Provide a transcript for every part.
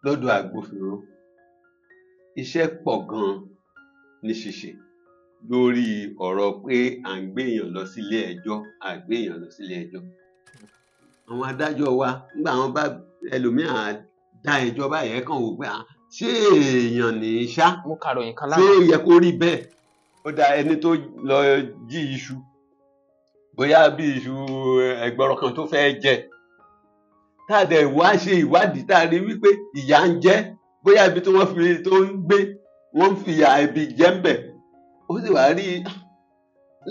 Lọ́dọ̀ agbófinró, iṣẹ́ pọ̀ gan-an ní ṣíṣe lórí ọ̀rọ̀ pé à ń gbé èèyàn lọ sílé ẹjọ́, à gbé èèyàn lọ sílé ẹjọ́. Àwọn adájọ́ wa, nígbà wọn bá ẹlòmíràn dá ẹjọ́ báyẹn, kàn wò pé ṣé èèyàn ní í ṣá? Mo kàròyìn kan Ṣé ó lánàá. yẹ kó rí bẹ́ẹ̀? Ó dá ẹni tó lọ jí iṣu, bóyá bí iṣu ẹgbọrọ kan tó fẹ́ jẹ, tá a dẹ̀ wá ṣe ìwádìí, tá a rí wípé ìyà ń jẹ, bóyá ibi tí wọ́n fi tó ń gbé, wọ́n ń fi ìyà ibi jẹ ń bẹ̀. Ó sì wá rí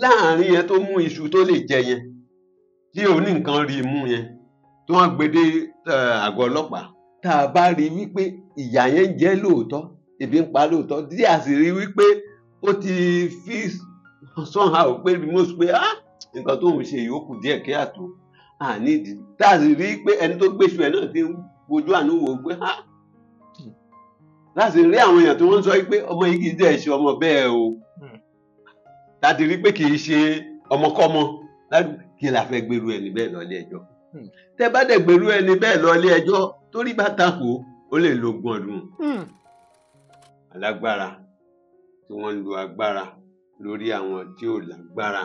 láàrin yẹn tó mú iṣu tó lè jẹ yẹn, tí oní nǹkan rí mú yẹn, tí wọ́n gbé dé àgọ́ ọlọ́pàá, tá a bá rí wípé ìyà yẹn ń jẹ lóòótọ́, ebi ń pa lóòótọ́, tí a sì rí wípé ó ti fi somehow pé remorse, pé nǹkan tó ń ṣe yìí ó kù díẹ̀ kí àtò àní ìdí, tá a sì rí pé ẹni tó gbéṣu ẹ̀ náà ti ń wojú àánú wò ó pé láti rí àwọn èèyàn tí wọ́n ń sọ pé ọmọ yìí kì í dẹ̀ ṣe ọmọ bẹ́ẹ̀ o, láti rí pé kì í ṣe ọmọkọ́mọ, kí la fẹ́ gbèrú ẹni bẹ́ẹ̀ lọ ilé ẹjọ́? Tẹ́ bá dẹ̀ gbèrú ẹni bẹ́ẹ̀ lọ ilé ẹjọ́, torí bá takò, ó lè lo 20 ọdún. Alágbára tí wọ́n ń lo agbára lórí àwọn tí ò lágbára,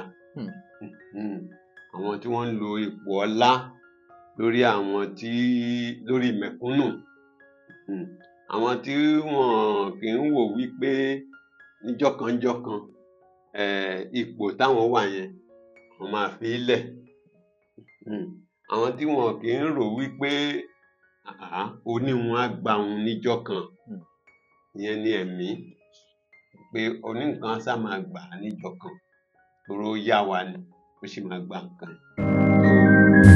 àwọn tí wọ́n ń lo ipò ọlá lórí àwọn tí lórí mẹ̀kúnnù, àwọn tí wọ́n kì í wò wípé níjọ́kanjọ́kan ipò táwọn wà yẹn wọ́n máa fi í lẹ̀, àwọn tí wọ́n kì í rò wípé oníhun á gba òun níjọ́ kan. Ìyẹn ni ẹ̀mí pé oníǹkan á sá máa gbà á níjọ́ kan, torí ó yá wa ni ó sì máa gba nǹkan.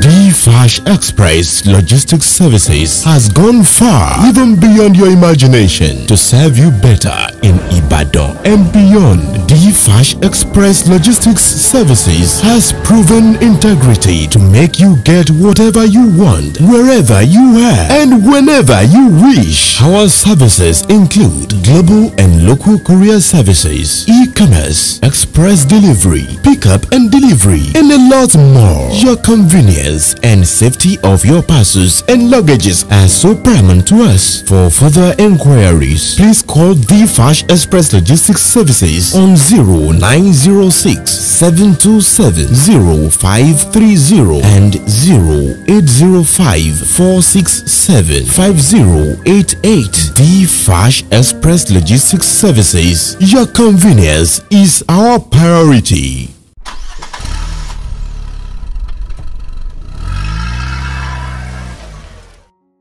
D-Fash Express Logistics Services has gone far, even beyond your imagination, to serve you better in Ibadan and beyond. D-Fash Express Logistics Services has proven integrity to make you get whatever you want, wherever you are, and whenever you wish. Our services include global and local courier services, e-commerce, express delivery, pickup and delivery, and a lot more. Your convenience and safety of your parcels and luggages are so paramount to us. For further inquiries, please call the Fash Express Logistics Services on 0906 727 0530 and 0805 467 5088. The Fash Express Logistics Services. Your convenience is our priority.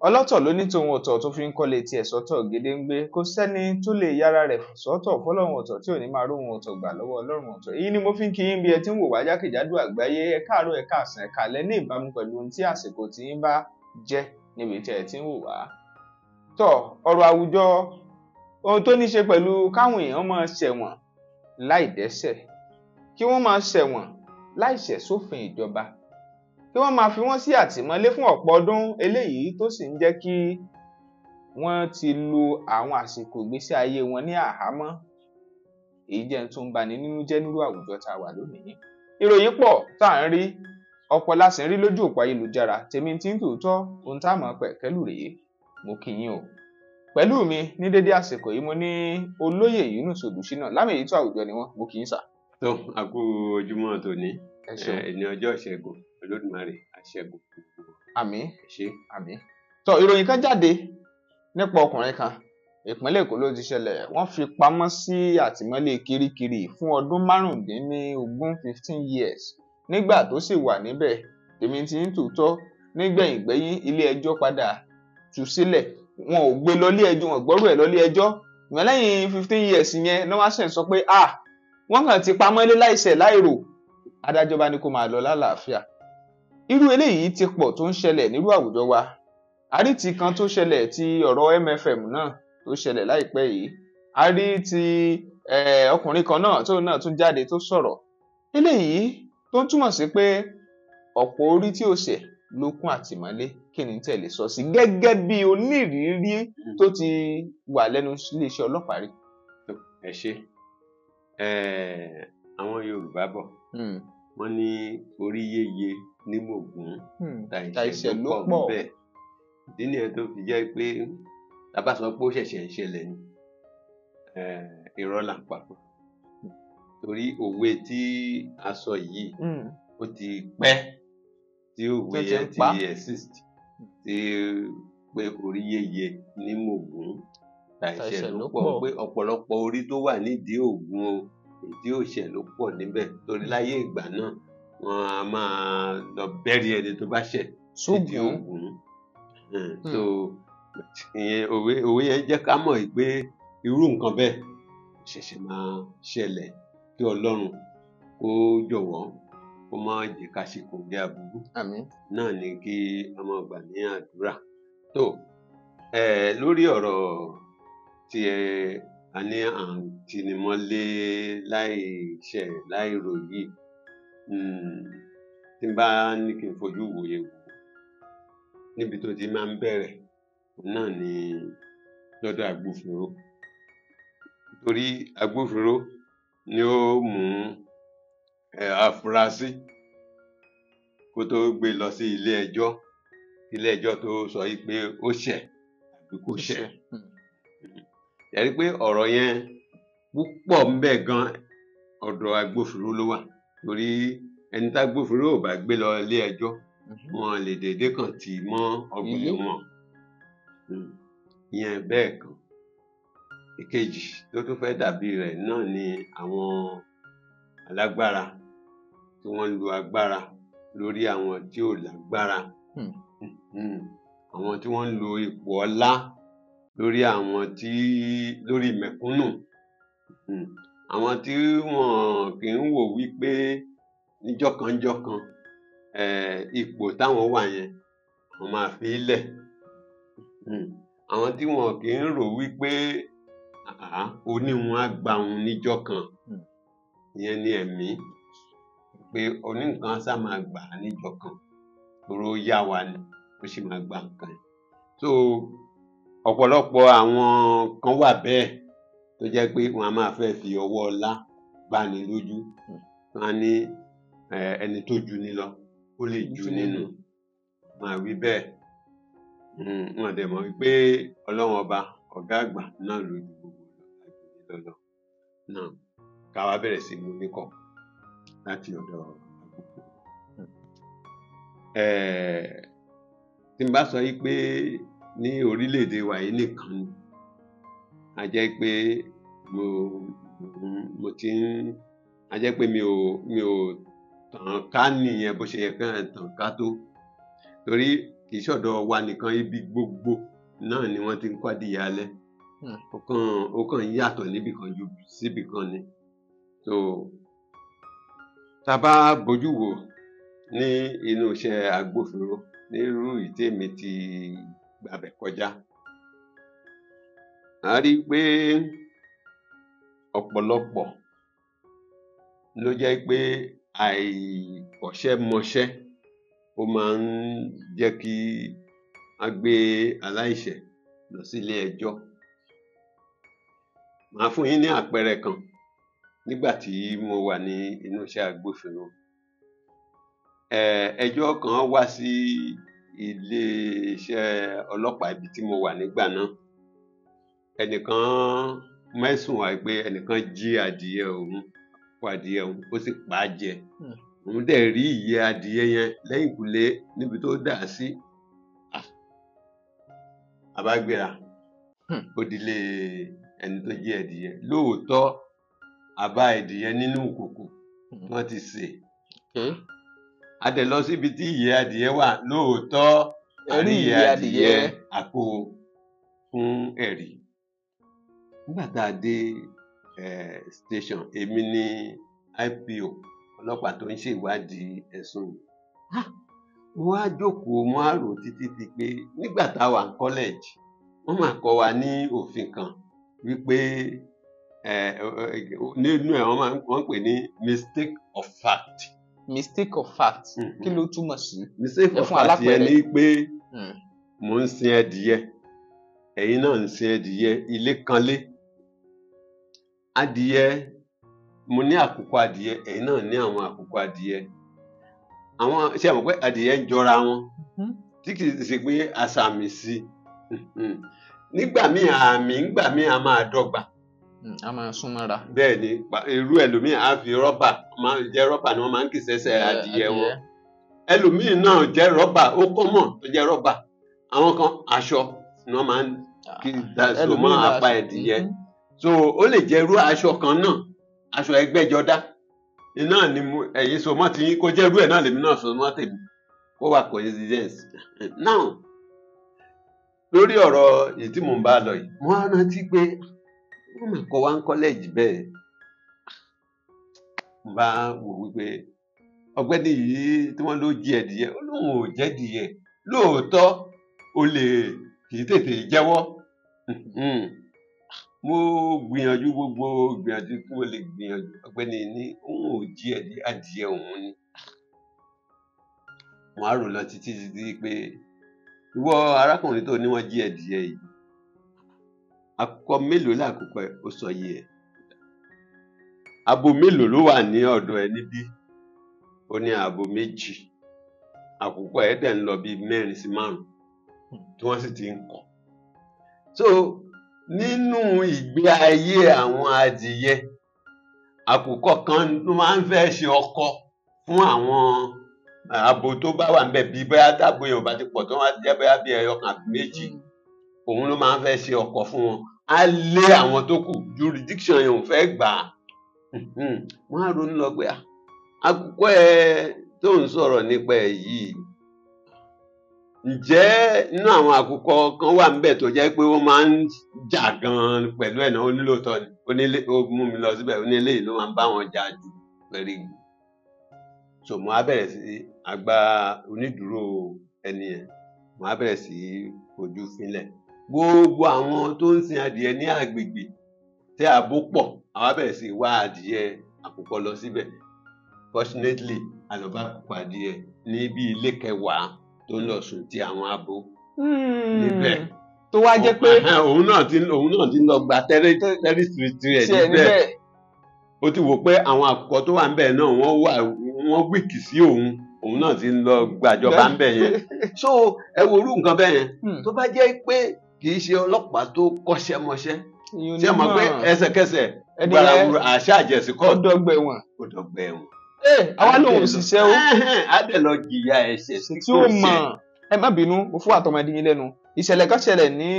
Ọlọ́tọ̀ ló ní tòun ọ̀tọ̀ tó fi ń kọ́lé tiẹ̀ sọ́tọ̀ gédéǹgbé. Kò sẹ́ni tó lè yára rẹ̀ sọ́tọ̀ fọlọ́run ọ̀tọ̀ tí ò ní máa róhun ọ̀tọ̀ gbà lọ́wọ́ Ọlọ́run ọ̀tọ̀. Èyí ni mo fi ń kí yín bí ẹ ti ń wò wá jákèjádò àgbáyé. Ẹ káàárọ̀, ẹ káàsán, ẹ káalẹ́, ní ìbámu pẹ̀lú ohun tí àsìkò tí yín bá jẹ́ níbi tí ẹ ti ń wò wá. Tọ́ ọ̀rọ̀ àwùjọ, ohun tó ní ṣe pẹ̀lú káwọn èèyàn máa ṣẹ̀wọ̀n láì dẹ́ṣẹ̀, kí wọ́n máa ṣẹ̀wọ̀n láì ṣẹ̀ sófin ìjọba, kí wọ́n máa fi wọ́n sí àtìmọ́lé fún ọ̀pọ̀ ọdún, eléyìí tó sì ń jẹ́ kí wọ́n ti lo àwọn àsìkò ìgbésí ayé wọn ní àhámọ́. Èyí jẹ́ ohun tó ń bani nínú jẹ́ nírú àwùjọ tá a wà lónìí. Ìròyìn pọ̀ tá à ń rí, ọ̀pọ̀ la sì ń rí lójú òpó ayélujára. Tèmi tí ń tòótọ́, ohun tá a mọ̀ pẹ̀kẹ́lù rèé. Mo kí yín o. Pẹ̀lú mi ní dédé àsìkò yìí, mo ní olóyè Yunus Odùṣínà, lámì èyí tó àwùjọ ni wọ́n. Mo kí yín sà. Tó a kú ojúmọ́ tòní. Ẹ ṣeun. Ẹni ọjọ́ ìṣẹ́gun, Olódùmarè àṣẹgun. Àmín. Ṣé. Àmín. Tó ìròyìn kan jáde nípa ọkùnrin kan, ìpínlẹ̀ Èkó ló ti ṣẹlẹ̀. Wọ́n fi pamọ́ sí àtìmọ́lé Kirikiri fún ọdún 15, 15 years. Nígbà tó sì wà níbẹ̀, tèmi ti ń tòótọ́, nígbẹ̀yìngbẹ́yín ilé ẹjọ́ padà tú sílẹ̀. Wọn ò gbé lọ ilé ẹjọ́, wọn gbọ́rú ẹ̀ lọ ilé ẹjọ́. Ìwọ̀n lẹ́yìn 15 years yẹn ni wọ́n á ṣẹ̀ sọ pé wọ́n kàn ti pamọ́lé láìṣẹ̀ láìrò, adájọ́ bá ní kó máa lọ lálàáfíà. Irú eléyìí ti pọ̀ tó ń ṣẹlẹ̀ nírú àwùjọ wa. A rí ti kan tó ṣẹlẹ̀, ti ọ̀rọ̀ MFM náà tó ṣẹlẹ̀ láìpẹ́ yìí. A rí ti ọkùnrin kan náà tóun náà tún jáde tó sọ̀rọ̀ eléyìí, tó ń túmọ̀ sí pé ọ̀pọ̀ orí tí ò ṣẹ̀ ló kún àtìmọ́lé. Kí ni tẹ́ lè sọ sí gẹ́gẹ́ bí onírìírí tó ti wà lẹ́nu iléeṣẹ́ ọlọ́pàá rí? Ẹ ṣé. Àwọn Yorùbá bọ̀, wọ́n ní orí yéye ní mògún, ta ta ìṣẹ̀ ìṣẹ̀ ló ló pọ̀ pọ̀. Ńbẹ̀. Ìdí nìyẹn tó fi jẹ́ pé Tá bá sọ pé ó ṣẹ̀ṣẹ̀ ń ṣẹlẹ̀ ni, irọ́ là ń pa fún. Torí òwe tí a sọ yìí, ó ti pẹ́ tí òwe Tó ti yẹn ń ti pa. exist, tí pé orí yéye ní mògún, tàìṣẹ̀ Tàìṣẹ̀ ló ló pọ̀, pọ̀. Pé ọ̀pọ̀lọpọ̀ orí tó wà nídìí Ògún o, ìdí òṣè ló pọ̀ níbẹ̀. Torí láyé ìgbà náà, wọ́n á máa lọ bẹ́rí ẹni tó bá ṣẹ̀ sídìí Sógun. Ògún. So ìyẹn òwe yẹn jẹ́ ká mọ̀ pé irú nǹkan bẹ́ẹ̀ ṣẹ̀ṣẹ̀ máa ṣẹlẹ̀, kí Ọlọ́run kó jọ̀wọ́ kó má jẹ́ ká ṣe kòńgẹ́ aburú. Àmín. Náà ni kí a máa gbà ní àdúrà. Tó lórí ọ̀rọ̀ tí a ní à ń tinimọ́lé láì ṣẹ̀ láì rò yìí, tí n bá ní kí n fojú wòye wò níbi tó ti máa ń bẹ̀rẹ̀ náà ni lọ́dọ̀ agbófinró, torí agbófinró ni ó mú afurasí kó tó gbé lọ sí ilé ẹjọ́, ilé ẹjọ́ tó sọ yìí pé ó ṣẹ̀ àbí kò ṣẹ̀. Ẹ rí i pé ọ̀rọ̀ yẹn púpọ̀ ń bẹ gan, ọ̀dọ̀ agbófinró ló wà, torí ẹni tágbófinró ò bá gbé lọ ilé ẹjọ́, wọn lè dédé kàn tì í mọ́ ọgbà Ilé. ẹ̀wọ̀n. Ìyẹn bẹ́ẹ̀ kan. Ìkejì tó tún fẹ́ dàbí rẹ̀ náà ni àwọn alágbára tí wọ́n ń lo agbára lórí àwọn tí ò lágbára. Àwọn tí wọ́n ń lo ipò ọlá lórí àwọn tí lórí mẹ̀kúnnù. Àwọn tí wọn kì í wò wípé níjọ́kanjọ́kan ipò táwọn wà yẹn, wọ́n máa fi í lẹ̀. Àwọn tí wọn kì í rò wípé oníhun á gba òun níjọ́ kan. Ìyẹn ni ẹ̀mí pé oníǹkan á sá máa gbà á níjọ́ kan, torí ó yá wa ni, ó sì máa gba nǹkan yẹn. So ọ̀pọ̀lọpọ̀ àwọn kan wà bẹ́ẹ̀ tó jẹ́ pé wọ́n á máa fẹ́ fi ọwọ́ ọlá gbani lójú. Wọ́n á ní ẹni tó ju ni lọ, ó lè ju Ju ni nínú. Máa wí bẹ́ẹ̀. Wọn dẹ̀ mọ̀ wípé Ọlọ́run ọba ọ̀gá àgbà náà ló ju gbogbo lọ, àjù ní lọ. Náà ká wá bẹ̀rẹ̀ sí mú níkọ̀ọ̀kan láti ọ̀dọ̀ agbófinró. Tí n bá sọ yí pé ní orílẹ̀-èdè wa yìí nìkan ni, a jẹ́ pé mo mo ti ń a jẹ́ pé mi ò tàn ká nìyẹn bó ṣe yẹ kí n tàn ká tó. Torí kì í ṣọ̀dọ̀ wa nìkan, ibi gbogbo náà ni wọ́n ti ń kó adìyẹ alẹ́. Ó kàn ń yàtọ̀ níbì kan ju síbì kan ni. So tá a bá bójú wò ní inú iṣẹ́ agbófinró, ní irú èyí tí èmi ti gbabẹ̀ kọjá, à á rí i pé ọ̀pọ̀lọpọ̀ ló jẹ́ pé àìkọ́ṣẹ́mọṣẹ́ ó máa ń jẹ́ kí á gbé aláìṣẹ̀ lọ sílé ẹjọ́. Màá fún yín ní àpẹẹrẹ kan. Nígbà tí mo wà ní inú iṣẹ́ agbófinró, ẹjọ́ kan wá sí ilé iṣẹ́ ọlọ́pàá ibi tí mo wà nígbà náà. Ẹnìkan mẹ́sùn wá pé ẹnìkan jí adìyẹ òun, kó adìyẹ òun, ó sì pa á jẹ. Òun dẹ̀ rí ìyẹ́ adìyẹ yẹn lẹ́yìnkùlé níbi tó dà á sí. A bá gbéra, ó dilé ẹni tó jí adìyẹ. Lóòótọ́, a bá adìyẹ nínú ìkòkò tí wọ́n ti sè. A dẹ̀ lọ síbi tí ìyẹ́ adìyẹ wà, lóòótọ́ a Ẹ rí rí ìyẹ́ ìyẹ́ adìyẹ, adìyẹ. A kó fún ẹ̀rí. Nígbà tá a dé station, èmi ni IPO, ọlọ́pàá tó ń ṣèwádìí ẹ̀sùn yìí. Mo wá jókòó, mo wá rò títí di pé nígbà tá a wà ní college, wọ́n máa kọ́ wa ní òfin kan wípé nínú ẹ̀, wọ́n ń pè ní mistake of fact. Mistake of fact. Kí Mhm. ló túmọ̀ sí? Mistake Ẹ of fún wa fact yẹn lápẹẹrẹ. ni pé mò ń sin ẹdìyẹ, ẹ̀yin náà ń sin ẹdìyẹ, ilé kanlé. Adìyẹ, mo ní àkùkọ adìyẹ, ẹ̀yin náà ní àwọn àkùkọ adìyẹ. Àwọn ṣé ẹ mọ̀ pé adìyẹ ń jọra wọn, tí kì í ṣe pé a sàmì sí i. Nígbà míì àmì, ńgbà míì a máa dọ́gba. A máa sún mọ́ra. Bẹ́ẹ̀ ni, irú ẹlòmíì á fi rọ́bà, máa jẹ́ rọ́bà ni wọ́n máa ń kì sẹ́sẹ̀ adìyẹ wọn. Ẹlòmíì náà jẹ́ rọ́bà, ó kọ́mọ̀ tó jẹ́ rọ́bà. Àwọn kan aṣọ ni wọ́n máa ń kì so mọ́ apá ẹdìyẹ. So ó lè jẹ́ irú aṣọ kan náà, aṣọ ẹgbẹ́jọdá iná ni ẹ̀yin so mọ́ ti yín, kó jẹ́ irú ẹ̀ náà lèmi náà so mọ́ tèmi, kó wà coincidence. Now lórí ọ̀rọ̀ èyí tí mò ń bá lọ yìí, mo á rántí pé wọ́n máa kọ́ wa ń kọ́lẹ́jì bẹ́ẹ̀. Mo bá wò wípé ọ̀gbẹ́ni yìí tí wọ́n ló jí ẹdìyẹ, ó lóun ò jẹ́dìyẹ lóòótọ́, ó lè kì í tètè jẹ́wọ́. Mo gbìyànjú gbogbo gbìyànjú tí mo lè gbìyànjú, ọ̀gbẹ́ni ní òun ò jí adìyẹ òun ni. Mo á rò lọ títí títí pé ìwọ arákùnrin tó ní wọ́n jí ẹdìyẹ yìí, àkùkọ mélòó lákòókò ẹ? Ó sọ yìí ẹ. Abo mélòó ló wà ní ọ̀dọ̀ ẹ níbí? Ó ní abo 2. Àkùkọ ẹ dẹ̀ ń lọ bíi 4 sí 5 tí wọ́n sì ti ń kọ̀. So nínú ìgbé ayé àwọn adìyẹ, àkùkọ kan ló máa ń fẹ́ ṣe ọkọ fún àwọn abo tó bá wà níbẹ̀, bí bóyá tábo yẹn ò bá ti pọ̀ tó wá jẹ́ bóyá bí ẹyọ kan àbí 2, òun ló máa ń fẹ́ ṣe ọkọ fún wọn. Á lé àwọn tó kù, jurisdiction yẹn ò fẹ́ gbà á. Wọ́n á ronú lọ pé àkùkọ ẹ tó ń sọ̀rọ̀ nípa ẹ̀ yìí, ǹjẹ́ inú àwọn àkùkọ kan wà níbẹ̀ tó jẹ́ pé wọ́n máa ń jà gan-an pẹ̀lú ẹ̀ náà? Ó nílò tọ́ ni, onílé ó mú mi lọ síbẹ̀, onílé yìí ló máa ń bá wọn jà jù pẹ̀lú. So mo á bẹ̀rẹ̀ sí àgbà onídùúró ẹni yẹn, mo á bẹ̀rẹ̀ sí fojú fínlẹ̀. Gbogbo àwọn tó ń sin adìyẹ ní àgbègbè tí ààbò pọ̀, àwa bẹ̀rẹ̀ sí wá adìyẹ àkùkọ lọ síbẹ̀. Fortunately, a lọ bá àkùkọ adìyẹ ní bí ilé kẹwàá tó ń lọ sùn ti àwọn abo níbẹ̀. Tó wá jẹ́ pé òun náà ti lọ gba tẹ́rìtìrì rẹ̀ níbẹ̀. Ó ti wò pé àwọn àkùkọ tó wà níbẹ̀ náà wọ́n wíìkì sí òun, òun náà ti ń lọ gbàjọba níbẹ̀ yẹn. So ẹ wo irú nǹkan bẹ́ẹ̀ yẹn, tó bá jẹ́ pé kì í ṣe ọlọ́pàá tó kọ́ṣẹ́mọṣẹ́, ṣé mọ̀ pé ẹsẹ̀kẹsẹ̀ gbàràwùrà àṣà àjẹsí kọ́ ó dọ́gba ẹ̀wọ̀n. Ó dọ́gba ẹ̀wọ̀n. Àwa lòun ṣiṣẹ́ o. Á dẹ̀ lọ jìyà ẹ̀ṣẹ̀ tí ó mọ̀. Ẹ má bínú, mo fún àtọmọdé yín lẹ́nu. Ìṣẹ̀lẹ̀ kan ṣẹlẹ̀ ní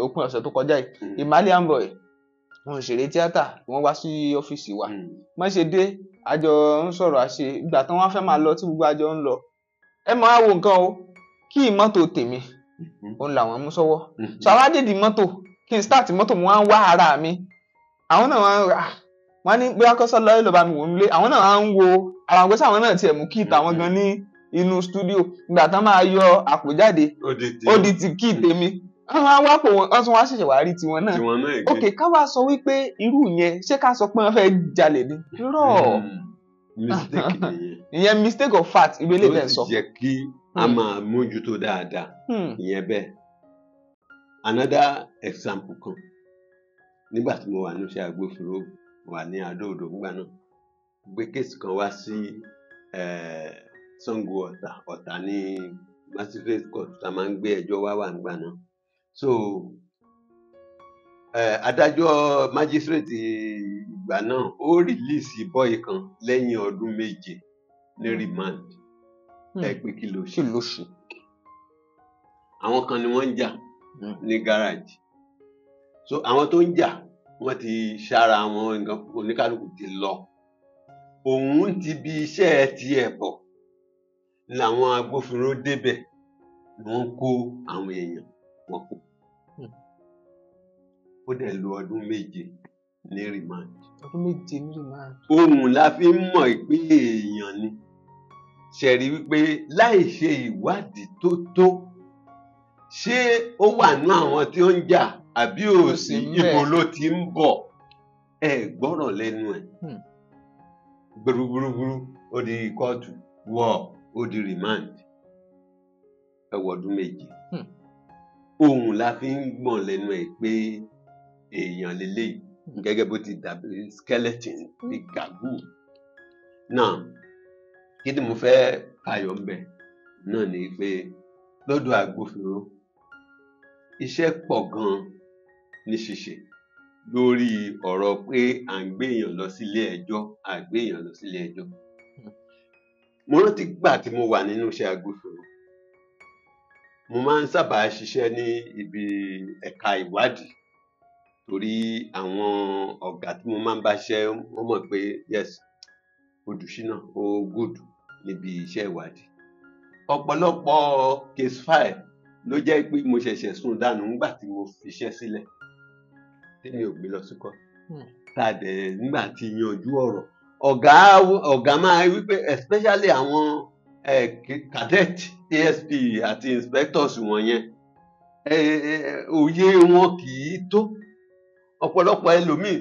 òpin ọ̀sẹ̀ tó kọjá yìí. Imalian boy, wọn òṣèré tíátà, wọ́n wá sí ọ́fíìsì wa. Wọ́n ṣe dé, àjọ ń sọ̀rọ̀ àṣe ìgbà tí wọ́n fẹ́ máa lọ tí gbogbo àjọ ń lọ. Ẹ máa wo nǹkan o, kí mọ́tò tèmi òun làwọn mú sọ́wọ́. So àwa dèdì mọ́tò, kí n start mọ́tò, mo wá ń wá ara mi. Àwọn náà wọ́n ní bóyá kọ́sọ́ lọ́ọ́ lọ́ba mi wò ń lé, àwọn náà wá ń wo ara wọn pé sáwọn náà tiẹ̀ mú kí ìtàwọn gan ní inú stúdíò. Ìgbà tán máa yọ àpò jáde, ó di ti kí tèmi. Wọ́n wá wá pò wọ́n, wọ́n tún wá ṣẹ̀ṣẹ̀ wá rí tiwọn náà. Ok, ká wá sọ wípé irú yẹn, ṣé ká sọ pé wọ́n fẹ́ jalè ni? Irọ́. Mistake nìyẹn. Ìyẹn mistake of fact, ibi eléyìí tẹ̀ ń sọ. Ó sì jẹ́ kí a máa mójútó dáadáa. Ìyẹn bẹ́ẹ̀. Another example kan, nígbà tí mo wà ní iṣẹ́ agbófinró, wà ní Adó-Odò nígbà náà, gbé kéèsì kan wá sí Ṣàngó Ọ̀tà, Ọ̀tà ní magistrate court tá a máa ń gbé ẹjọ́ wá wà nígbà náà. So adájọ́ magistrate ìgbà náà ó rìlíìsì bọ́ì kan lẹ́yìn ọdún 7 ní remand. Ẹ pé kí ló ṣe? Àwọn kan ni wọ́n ń jà ní gáràjì. So àwọn tó ń jà wọ́n ti ṣára wọn, nǹkan oníkálukú ti lọ. Òun ti bi iṣẹ́ tiẹ̀ bọ̀ làwọn agbófinró débẹ̀, wọ́n kó àwọn èèyàn wọn kó. Ó dẹ̀ lo ọdún 7 ní remand. Ọdún 7 ní remand. Ohun la fi ń mọ̀ pé èèyàn ni. Ṣe rí wípé láì ṣe ìwádìí tó tó, ṣé ó wà ní àwọn tí ó ń jà àbí ò sí, ibo ló ti ń bọ̀? Ẹ gbọ́rọ̀ lẹ́nu ẹ̀. Gbúrúgbúrúgbúrú ó di kóòtù, wọ̀ ó di remand. Ẹ wọ ọdún 7. Ohun la fi ń gbọ̀n lẹ́nu ẹ̀ pé èèyàn leléyìí, gẹ́gẹ́ bó ti dàbí skeleton bí gàgù. Náà kí ni mo fẹ́ fàyọ̀ ńbẹ̀ náà ni pé lọ́dọ̀ agbófinró Iṣẹ́ pọ̀ gan-an ní ṣíṣe lórí ọ̀rọ̀ pé à ń gbé èèyàn lọ sílé ẹjọ́, à gbé èèyàn lọ sílé ẹjọ́. Mo rántí gbà tí mo wà nínú iṣẹ́ agbófinró, mo máa ń sábà ṣiṣẹ́ ní ibi ẹ̀ka ìwádìí, torí àwọn ọ̀gá tí mo máa ń bá ṣiṣẹ́ wọ́n mọ̀ pé yes, Odùṣínà ó good níbi iṣẹ́ ìwádìí. Ọ̀pọ̀lọpọ̀ case file ló jẹ́ pé mo ṣẹ̀ṣẹ̀ sún dànù nígbà tí mo fiṣẹ́ sílẹ̀, tèmi ò gbé lọ sí court. Tá a dẹ̀ nígbà tí yanjú ọ̀rọ̀, ọ̀gá máa wí pé especially àwọn cadet, ASP àti inspectors wọ̀nyẹn, òye wọn kì í tó. Ọ̀pọ̀lọpọ̀ ẹlòmíì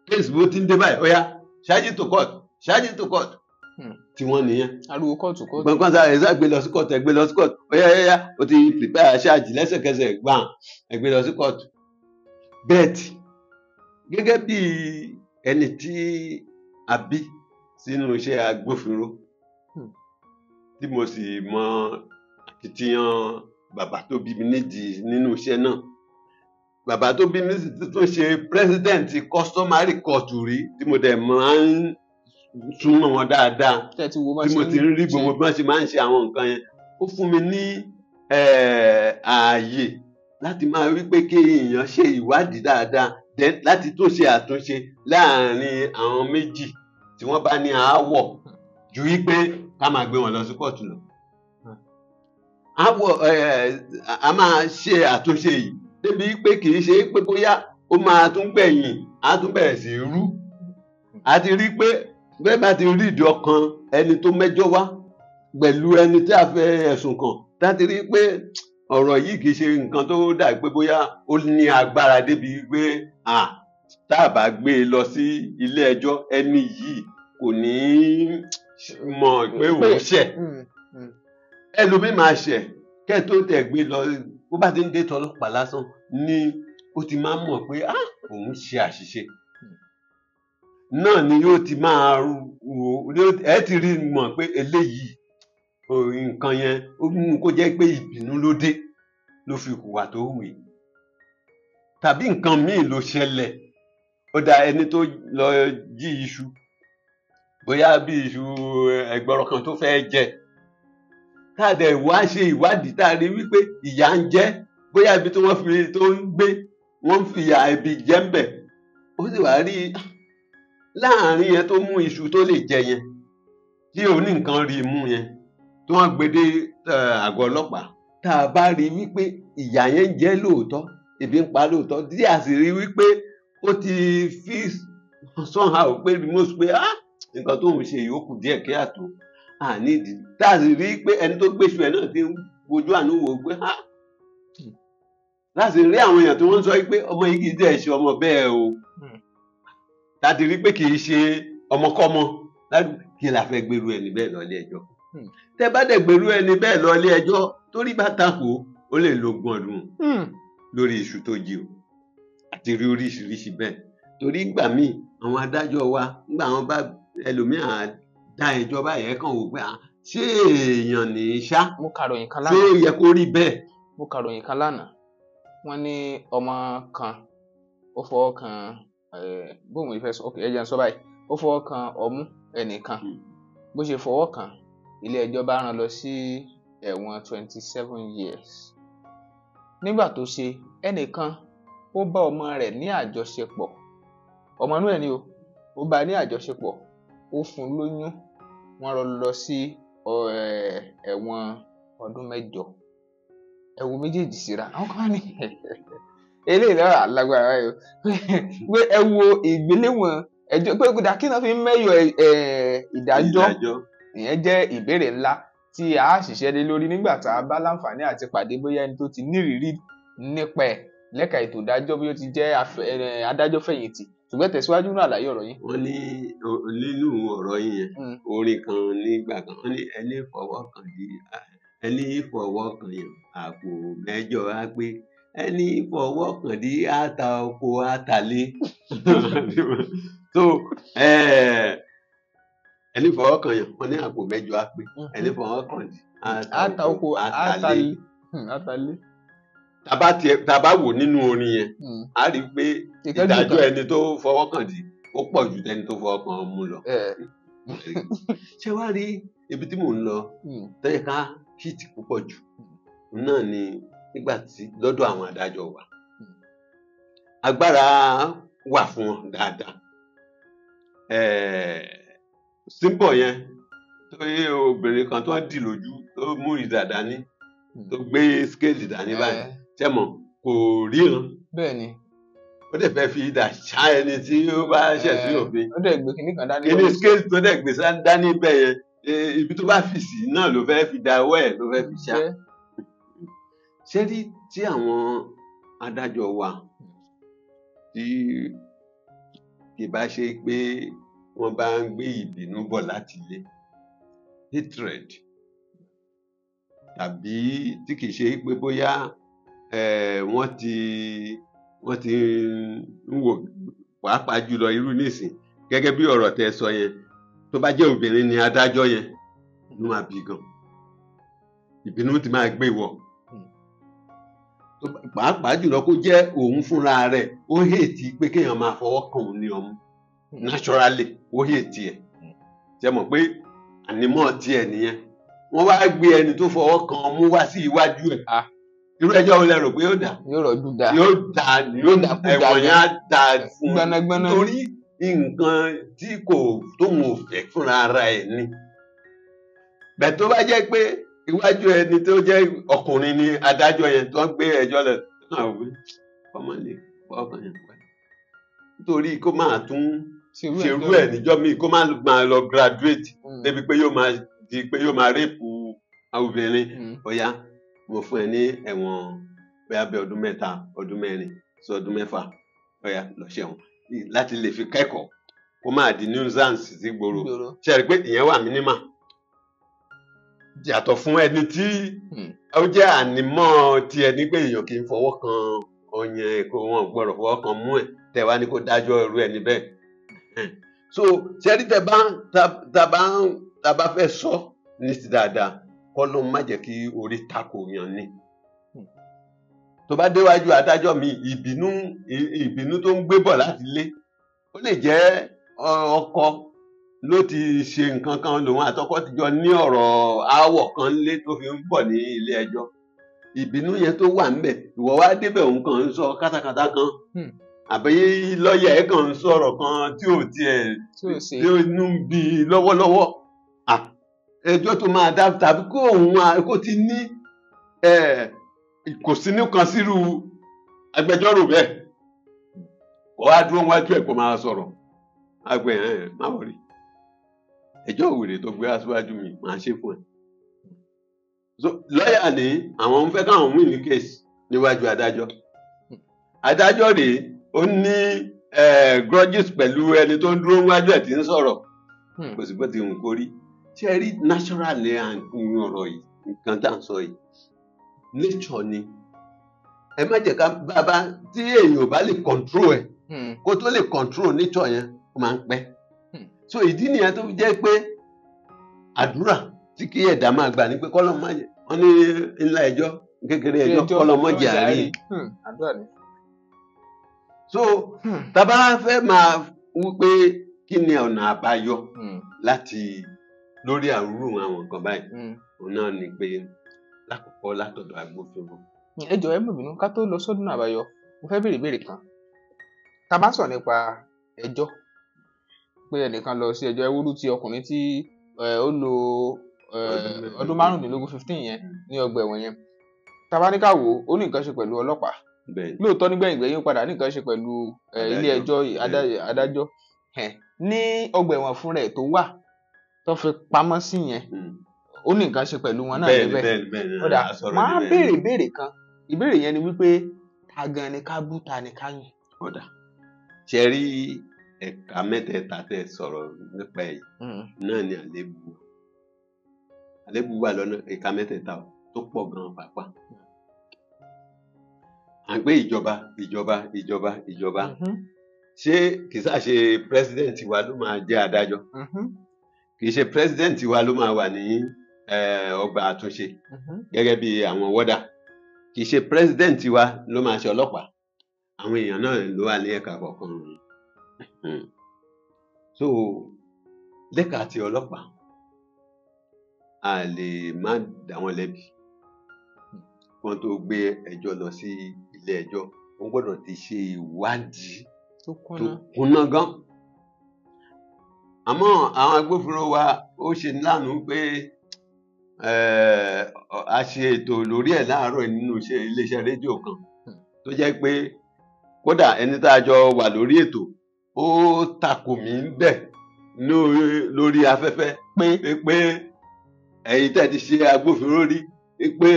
case bó ti ń dé báyìí, ó yá, charge to court, charge to court, tí wọ́n nìyẹn. Ariwo kóòtù kóòtù. Gbọ̀ngàn sáré sá gbé lọ sí court, ẹ gbé lọ sí court, ó yá yá yá, o ti prepare charge lẹ́sẹ̀kẹsẹ̀, gbàm, ẹ gbé lọ sí court. But gẹ́gẹ́ bí ẹni tí a bí sínú iṣẹ́ agbófinró, tí mo sì mọ akitiyan bàbá tó bí mi nídìí nínú iṣẹ́ náà, bàbá tó bí mi sì tún ṣe president customary court rí, tí mo dẹ̀ máa ń súnmọ́ wọn dáadáa, tẹ́ ti wo bá tí mo ṣe ti ń rí ṣe. Gbogbo bí wọ́n ṣe máa ń ṣe àwọn nǹkan yẹn, ó fún mi ní ààyè láti máa wí pé kí èèyàn ṣe ìwádìí dáadáa, then láti tún ṣe àtúnṣe láàárín àwọn méjì tí wọ́n bá ní aáwọ̀, ju wípé ká máa gbé wọn lọ sí kóòtù lọ. Aáwọ̀, a máa ṣe àtúnṣe yìí débi pé kì í ṣe pé bóyá ó máa tún gbẹ̀yìn á tún bẹ̀rẹ̀ sí í rú. A ti rí pé bẹ́ẹ̀ bá ti rí ìdí ọkàn ẹni tó mẹ́jọ wá pẹ̀lú ẹni tí a fẹ́ ẹ̀sùn kàn, tá ti rí pé ọ̀rọ̀ yìí kì í ṣe nǹkan tó dà pé bóyá ó ní agbára débi pé tá a bá gbé e lọ sí ilé ẹjọ́, ẹni yìí kò ní mọ̀ pé òun ṣẹ̀. Ẹlòmíì máa ṣẹ̀ kẹ́ ẹ tó tẹ̀ gbé lọ, bó bá ti ń dé tọlọ́pàá lásán ni ó ti máa ń mọ̀ pé òun ṣe àṣìṣe náà ni yóò ti máa wò ẹ ti rí mọ̀ pé eléyìí nǹkan yẹn ó mú kó jẹ́ pé ìbínú ló dé ló fi hùwà tó hù yìí, tàbí nǹkan míì ló ṣẹlẹ̀. Ó dá ẹni tó lọ jí iṣu, bóyá bí iṣu ẹgbọrọ kan tó fẹ́ jẹ, tá a dẹ̀ wá ṣe ìwádìí, tá a rí wípé ìyà ń jẹ, bóyá ibi tí wọ́n fi tó ń gbé wọ́n ń fi ìyà ibi jẹ ń bẹ̀, ó sì wá rí láàrin yẹn tó mú iṣu tó lè jẹ yẹn, tí oní nǹkan rí mú yẹn, tí wọ́n gbé dé àgọ́ ọlọ́pàá, tá a bá rí wípé ìyà yẹn ń jẹ lóòótọ́, ebi ń pa lóòótọ́, tí a sì rí wípé ó ti fi somehow pé remorse pé nǹkan tó ń ṣe yìí ó kù díẹ̀ kí àtò nídìí, tá a sì rí pé ẹni tó gbéṣu ẹ̀ náà ti ń wojú àánú wò pé láti rí àwọn èèyàn tí wọ́n ń sọ pé ọmọ yìí kì í dẹ̀ ṣe ọmọ bẹ́ẹ̀ o, láti rí pé kì í ṣe ọmọkọ́mọ, kí la fẹ́ gbèrú ẹni bẹ́ẹ̀ lọ ilé ẹjọ́? Tẹ́ bá dẹ̀ gbèrú ẹni bẹ́ẹ̀ lọ ilé ẹjọ́, torí bá takò, ó lè lo ogún ọdún lórí iṣu tó jí o. Àti rí oríṣiríṣi bẹ́ẹ̀, torí ìgbà míì àwọn adájọ́ wa, nígbà wọn bá ẹlòmíràn dá ẹjọ́ báyẹn kàn wò pé ṣé èèyàn ní í ṣá, Mo kàròyìn kan ṣé ó lánàá. yẹ kó rí bẹ́ẹ̀? Mo kàròyìn kan lánàá, wọ́n ní ọmọ kan ó fọwọ́ kan, bóun ìfẹ́ sọ, ok, ẹ jẹ́ n sọ báyìí, ó fọwọ́ kan ọmú ẹnìkan. Bó ṣe fọwọ́ kàn, ilé ẹjọ́ bá rán lọ sí ẹ̀wọ̀n 27 years. Nígbà tó ṣe ẹnìkan, ó bá ọmọ rẹ̀ ní àjọṣepọ̀, ọmọ inú ẹ̀ ni o, ó bá a ní àjọṣepọ̀, ó fún un lóyún, wọ́n rán lọ sí ẹ̀wọ̀n ọdún 8. Ẹ wo méjèèjì síra. Àwọn kan wá ní eléyìí lọ́rọ̀ alágbára báyìí o, pé ẹ wo ìgbéléwọ̀n ẹjọ́ pé kódà kí náà fi ń mẹ́yọ̀ ìdájọ́. Ìyẹn jẹ́ ìbéèrè ńlá tí a ṣiṣẹ́ lé lórí nígbà tá a bá láǹfààní àti pàdé bóyá ẹni tó ti nírìírí nípa ẹ̀ lẹ́ka ètò ìdájọ́, bí ó ti jẹ́ adájọ́ fẹ̀yìntì. Ṣùgbọ́n tẹ̀síwájú nínú àlàyé ọ̀rọ̀ yín. Wọ́n ní nínú ọ̀rọ̀ yín yẹn, orin kan nígbà kan, wọ́n ní ẹni fọwọ́ kan di ẹni fọwọ́ kan yàn àpò mẹ́jọ á pé, ẹni fọwọ́ kan di àtà oko àtàlé. So ẹni fọwọ́ kan yàn, wọ́n ní àpò mẹ́jọ á pé, ẹni fọwọ́ kan di àtà oko àtàlé. Àtàlé. Tá a bá wò nínú orin yẹn, a rí i pé ìdájọ́ ẹni tó fọwọ́ kàn dì ó pọ̀ ju tẹni tó fọwọ́ kàn mú lọ. Ṣé wàá rí ibi tí mò ń lọ tẹ́yẹ ká hìtì púpọ̀ jù náà ni nígbà tí lọ́dọ̀ àwọn adájọ́ wa agbára wà fún wọn dáadáa. Símbọ̀ yẹn tó yẹ obìnrin kan tó ń dì lójú tó mú ìdà dání tó gbé skéèlì dání báyìí, tẹ́mọ̀ kò ríran. Bẹ́ẹ̀ni. Ó dẹ̀ fẹ́ fi idà ṣá ẹni tí ó bá ṣẹ̀ sí òfin. Ó dẹ̀ gbé kinní kan dání. Kinní skéèlì tó dẹ̀ gbé dání bẹ́ẹ̀ yẹn, ibi tó bá fi sí náà ló fẹ́ fi da ọwọ́ ẹ̀ ló fẹ́ fi ṣá. Ṣé rí tí àwọn adájọ́ wa tí kì bá ṣe pé wọ́n bá ń gbé ìbínú bọ̀ láti ilé, hatred, tàbí tí kì í ṣe pé bóyá wọ́n ti ń wò pàápàá jùlọ irú nísìn gẹ́gẹ́ bí ọ̀rọ̀ tẹ́ sọ yẹn, tó bá jẹ́ obìnrin ni adájọ́ yẹn ló máa bí gan, ìbínú ti máa gbé wọ̀, pàápàá jùlọ kó jẹ́ òun fúnra rẹ̀ ó hètì pé kéèyàn máa fọwọ́ kàn òun ní ọmú naturally, ó hètì ẹ̀. Ṣe mọ̀ pé ànímọ́ tiẹ̀ nìyẹn, wọ́n wá gbé ẹni tó fọwọ́ kàn ọmú wá sí iwájú ẹ̀. Irú ẹjọ́ wo lẹ rò pé yóò dà? Yóò rọ̀jú dà. Yóò dà, ẹ̀wọ̀n yẹn á dà fún un torí nǹkan tí kò tóun ò fẹ́ fúnra ara ẹ̀ ni. Bẹ́ẹ̀ tó bá jẹ́ pé iwájú ẹni tó jẹ́ ọkùnrin ni adájọ́ yẹn tó ń gbé ẹjọ́ lọ náà wí ọmọ lè ọkàn yẹn pẹ́ nítorí kó máa tún ṣerú ẹ̀ níjọ́ míì, kó má máa lọ graduate débi pé yóò máa di pé yóò máa rẹ́pù obìnrin. Ọ̀ya mo fún ẹ ní ẹ̀wọ̀n bóyá bí ọdún 3, ọdún 4 sí ọdún 6, ọ̀ya lọ ṣẹ̀wọ̀n láti lè fi kẹ́kọ̀ọ́ kó máa di nuisance sí gbòòrò. Ṣe rí i pé ìyẹn wà mínímà yàtọ̀ fún ẹni tí ó jẹ́ ànímọ́ ti ẹni pé èèyàn kì í fọwọ́ kan ọyàn ẹ̀, kó wọn gbọ́dọ̀ fọwọ́ kan mú ẹ̀ tẹ̀ wá ní kó dájọ́ irú ẹni bẹ́ẹ̀. So ṣẹ́rí tẹ bá fẹ́ sọ ní ti dáadáa, kọ́ ló má jẹ́ kí orí tako yàn ni. Tó bá déwájú adájọ́ mi, ìbínú tó ń gbé bọ̀ láti ilé, ó lè jẹ́ ọkọ ló ti ṣe nǹkan kan, lòun àtọkọ ti jọ ní ọ̀rọ̀ aáwọ̀ kan lé tó fi ń bọ̀ ní ilé ẹjọ́. Ìbínú yẹn tó wà ńbẹ̀, ìwọ wá débẹ̀ òun kàn ń sọ kátàkátà kan, àbí lọ́ọ̀yà ẹ̀ kàn ń sọ̀rọ̀ kan tí ò tiẹ̀ tí ó nú bí lọ́wọ́lọ́wọ́. Ẹjọ́ tó máa dá tàbí kó òun kó ti ní kò sínú kan sírú agbẹjọ́rò bẹ́ẹ̀, kó wá dúró wájú ẹ̀ kó máa sọ̀rọ̀ àgbẹ̀ ẹ̀ má wọrí, ẹjọ́ òwèrè tó gbé aṣíwájú mi máa ṣe fún ẹ. So lọ́ọ̀yà ní àwọn ń fẹ́ káwọn win ní case níwájú adájọ́. Adájọ́ rèé ó ní grudges pẹ̀lú ẹni tó ń dúró wájú ẹ̀ tí ń sọ̀rọ̀, kò sí bó ti hùn kórí. Ṣé ẹ rí naturally à ń kun ọ̀rọ̀ yìí, nǹkan tá à ń sọ yìí nature ni. Ẹ má jẹ́ ká bàbá tí èèyàn ò bá lè control ẹ̀, kó tó lè control nature yẹn ó máa ń pẹ́. So ìdí nìyẹn tó fi jẹ́ pé àdúrà tí kí ẹ̀dá máa gbà ní pé kọ́lọ́ má jẹ́ wọ́n ní ńlá ẹjọ́ kékeré ẹjọ́ kọ́lọ́ mọ́ jẹ́ àárín. So tàbá fẹ́ máa wí pé kí ni ọ̀nà àbáyọ láti lórí àrùrù àwọn nǹkan báyìí, òun náà ni pé lákòókò látọ̀dọ̀ agbófinró. Ẹ jọ̀ọ́ ẹ má bínú, ká tó lọ sọ́dún àbáyọ, mo fẹ́ béèrè ìbéèrè kan. Tá a bá sọ̀rọ̀ nípa ẹjọ́ pé ẹnìkan lọ sí ẹjọ́ ewúrú ti ọkùnrin tí ó lo ọdún 15 15 yẹn ní ọgbà ẹ̀wọ̀n yẹn, tá a bá ní ká wò ó ní nǹkan ṣe pẹ̀lú ọlọ́pàá lóòótọ́, nígbẹ̀yìngbẹ̀yìn ó padà ní nǹkan ṣe pẹ̀lú ilé ẹjọ́ adájọ́ ní ọgbà ẹ̀wọ̀n fún rẹ̀ tó wà tó fi pamọ́ sí yẹn, ó ní nǹkan ṣe pẹ̀lú wọn náà níbẹ̀. Ó dà, máa béèrè ìbéèrè kan, ìbéèrè yẹn ni wípé ta gan ni ká bú, ta ni ká yìn? Ó dà, ṣe rí ẹ̀ka mẹ́tẹ̀ẹ̀ta tẹ́ sọ̀rọ̀ nípa ẹ̀ náà ni àléébù. Àléébù wà lọ́nà ẹ̀ka mẹ́tẹ̀ẹ̀ta tó pọ̀ gan-an pàápàá. À ń gbé ìjọba ìjọba ìjọba ìjọba, ṣé kì í sáà ṣe president wa ló máa jẹ́ adájọ́? Kì í ṣe president wa ló máa wà ní ọgbà àtúnṣe gẹ́gẹ́ bí àwọn wọ́dà. Kì í ṣe president wa ló máa ṣe ọlọ́pàá, àwọn èèyàn náà ló wà ní ẹ̀ka kọ̀ọ̀kan. So lẹ́ka ti ọlọ́pàá, a lè má dá wọn lẹ́bi. Kí wọ́n tó gbé ẹjọ́ lọ sí ilé ẹjọ́, wọ́n gbọ́dọ̀ ti ṣe ìwádìí tó tó kúnná. kúnná gan. Àmọ́ àwọn agbófinró wa, ó ṣe ní láàánú pé a ṣe ètò lórí ẹ̀ láàárọ̀ nínú iléeṣẹ́ rédíò kan, tó jẹ́ pé kódà ẹni tá a jọ wà lórí ètò ó takò mí bẹ̀ lórí afẹ́fẹ́ pé ẹ̀yin tẹ́ ti ṣe agbófinró rí pé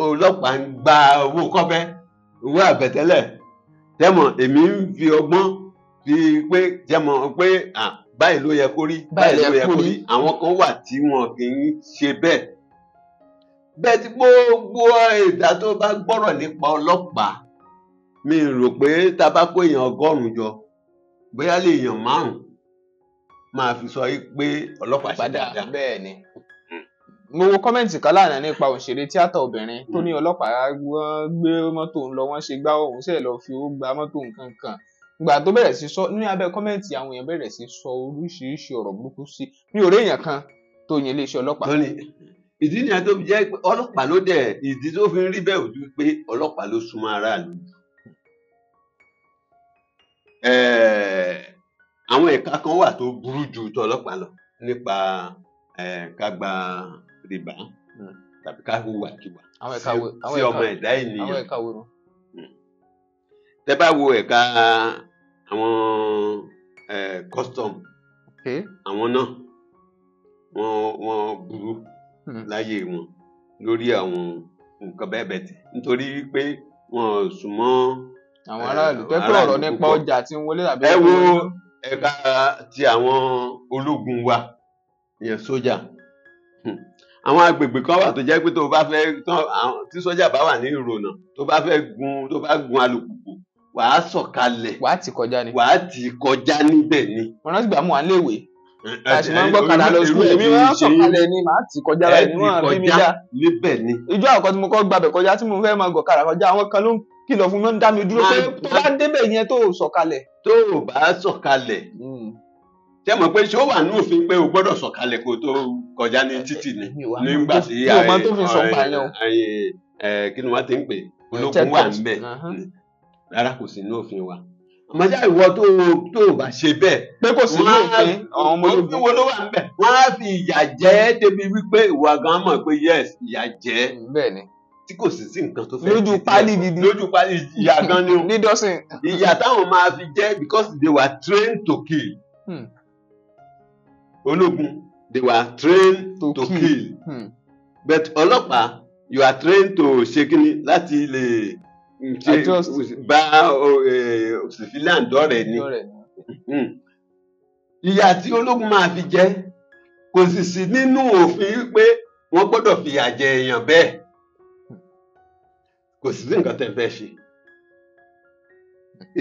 ọlọ́pàá ń gba owó kọ́bẹ́, owó àbẹ̀tẹ́lẹ̀. Tẹ́mọ̀ èmi ń fi ọgbọ́n fi pé tẹ́mọ̀ pé báyìí ló yẹ kó rí, báyìí ló yẹ kó rí. Àwọn kan wà tí wọn kì í ṣe bẹ́ẹ̀. Bẹ́ẹ̀ tí gbogbo ẹ̀dá tó bá gbọ́rọ̀ nípa ọlọ́pàá, mi rò pé tá a bá kó èèyàn 100 jọ, bóyá lè èèyàn 5 máa fi sọ pé ọlọ́pàá ṣe Padà dáadáa. Bẹ́ẹ̀ ni. Mo wo comment kan lánàá nípa òṣèré tíátà obìnrin tó ní ọlọ́pàá wọ́n gbé mọ́tò ń lọ, wọ́n ṣe gbá òun ṣe lọ fi owó gba mọ́tò nǹkan kan. Ìgbà tó bẹ̀rẹ̀ sí sọ ní abẹ́ comment, àwọn èèyàn bẹ̀rẹ̀ sí sọ oríṣiríṣi ọ̀rọ̀ burúkú sí. Mi ò rí èèyàn kan tó yin iléeṣẹ́ ọlọ́pàá. Tóní, ìdí nìyẹn tó fi jẹ́ pé ọlọ́pàá ló dẹ̀, ìdí tó fi ń rí bẹ́ẹ̀ ò ju pé ọlọ́pàá ló súnmọ́ aráàlú. Àwọn ẹ̀ka kan wà tó burú ju tọlọ́pàá lọ nípa ká gba rìbá tàbí ká hùwàkiwà Àwọn ẹ̀ka wo? Àwọn sí ẹ̀ka ọmọ ẹ̀dá ènìyàn. Àwọn ẹ̀ka wo nù? Tẹ́ bá wo ẹ̀ka àwọn custom, àwọn náà wọ́n burú láyé wọn lórí àwọn nǹkan bẹ́ẹ̀ bẹ́ẹ̀ tì, nítorí pé wọn ò súnmọ́ Àwọn aráàlú tẹ́ pé aráàlú ọ̀rọ̀ nípa púpọ̀. ọjà tí ń wọlé tàbí Ẹ wo owó. ẹ̀ka ti àwọn ológun wa, ìyẹn sójà. Àwọn agbègbè kan wà tó jẹ́ pé tó bá fẹ́ tán, tí sójà bá wà ní ìrònà, tó bá fẹ́ gun, tó bá gun alùpùpù, wàá sọ̀kalẹ̀. Wàá tì kọjá ni. Wàá tì kọjá níbẹ̀ ni. Mo rántí gbà mú wa léèwé, a sì máa ń gbọ́kadà lọ Irú sùkúl, ẹ̀ èmi ti máa ń ṣe sọ̀kalẹ̀ ni, màá tì kọjá ẹ báyìí ni tì wọ́n bí mi kọjá dá. níbẹ̀ ni. Ìjọ àkọ́kọ́ tí mo kọ́ gbabẹ̀ kọjá tí mo fẹ́ máa gọ̀kadà kọjá, àwọn kan ló ń kìlọ̀ fún mi, wọ́n ń dá mi dúró pé tó bá débẹ̀ yẹn tó sọ̀kalẹ̀. Tó o bá sọ̀kalẹ̀, ṣé mọ̀ pé ṣé ó wà ní òfin pé o gbọ́dọ̀ sọ̀kalẹ̀ kó o tó kọjá ní títì ni? Mi ò wá mọ Nígbà tí mi ò mọ tó fi sọ pa yẹn o. kí ni wọ́n ti ń pè, ológun wà Checkpoint. ńbẹ̀. Rárá, kò sí ní òfin wa. Àmọ́ ṣá ìwọ tó o bá ṣe bẹ́ẹ̀, Pé kò sí ní wọ́n á òfin àwọn ọmọ ológun. Òfin wo ló wà ńbẹ̀? Wọ́n á fi ìyà jẹ ẹ́ débi wípé ìwà gan mọ̀ pé yes, ìyà jẹ ẹ́, Bẹ́ẹ̀ ni. tí kò sì sí nǹkan tó fẹ́ Lójú ṣe sí pálí ẹ. gidi. Lójú pálí, ìyà gan ni o. Ní dọ́sìn. Ìyà táwọn máa fi jẹ, because they were trained to kill. Ológun, they were trained To to kill. kill. But ọlọ́pàá, you are trained to ṣe kíni láti lè ṣe Adjust. bá civilian dọ́rẹ̀ẹ́ ni. Lọ́rẹ̀ ni. Ìyà tí ológun máa fi jẹ, kò sì sí nínú òfin pé wọ́n gbọ́dọ̀ fìyà jẹ èèyàn bẹ́ẹ̀. Kò sí nǹkan tẹ́ fẹ́ ṣe.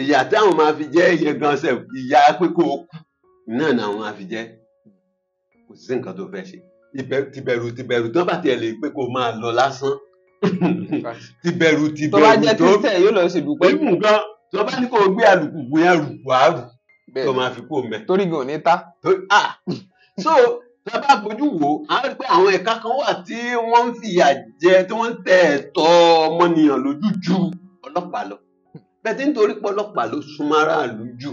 Ìyà táwọn máa fi jẹ yẹn gan sef, ìyà pé kó o kú náà ni àwọn máa fi jẹ. Kò sí nǹkan tó fẹ́ ṣe. Tìbẹ̀rù tìbẹ̀rù tó bá tiẹ̀ lè pé kó o máa lọ lásán, tìbẹ̀rù Tó bá tìbẹ̀rù jẹ́ tó Christian yóò lọ ṣèdúpẹ́. even gan tó bá ní kó o gbé alùpùpù yẹn rùpù àrù Bẹ́ẹ̀ tó ni. máa fi kó o mẹ́. Torí gan ò ní ta. So tá a bá fojú wò ó, a rí pé àwọn ẹ̀ka kan wà tí wọ́n ń fìyà jẹ, tí wọ́n ń tẹ ẹ̀tọ́ ọmọnìyàn lójú ju ọlọ́pàá lọ. Bẹ́ẹ̀ tí nítorí pé ọlọ́pàá ló súnmọ́ aráàlú jù,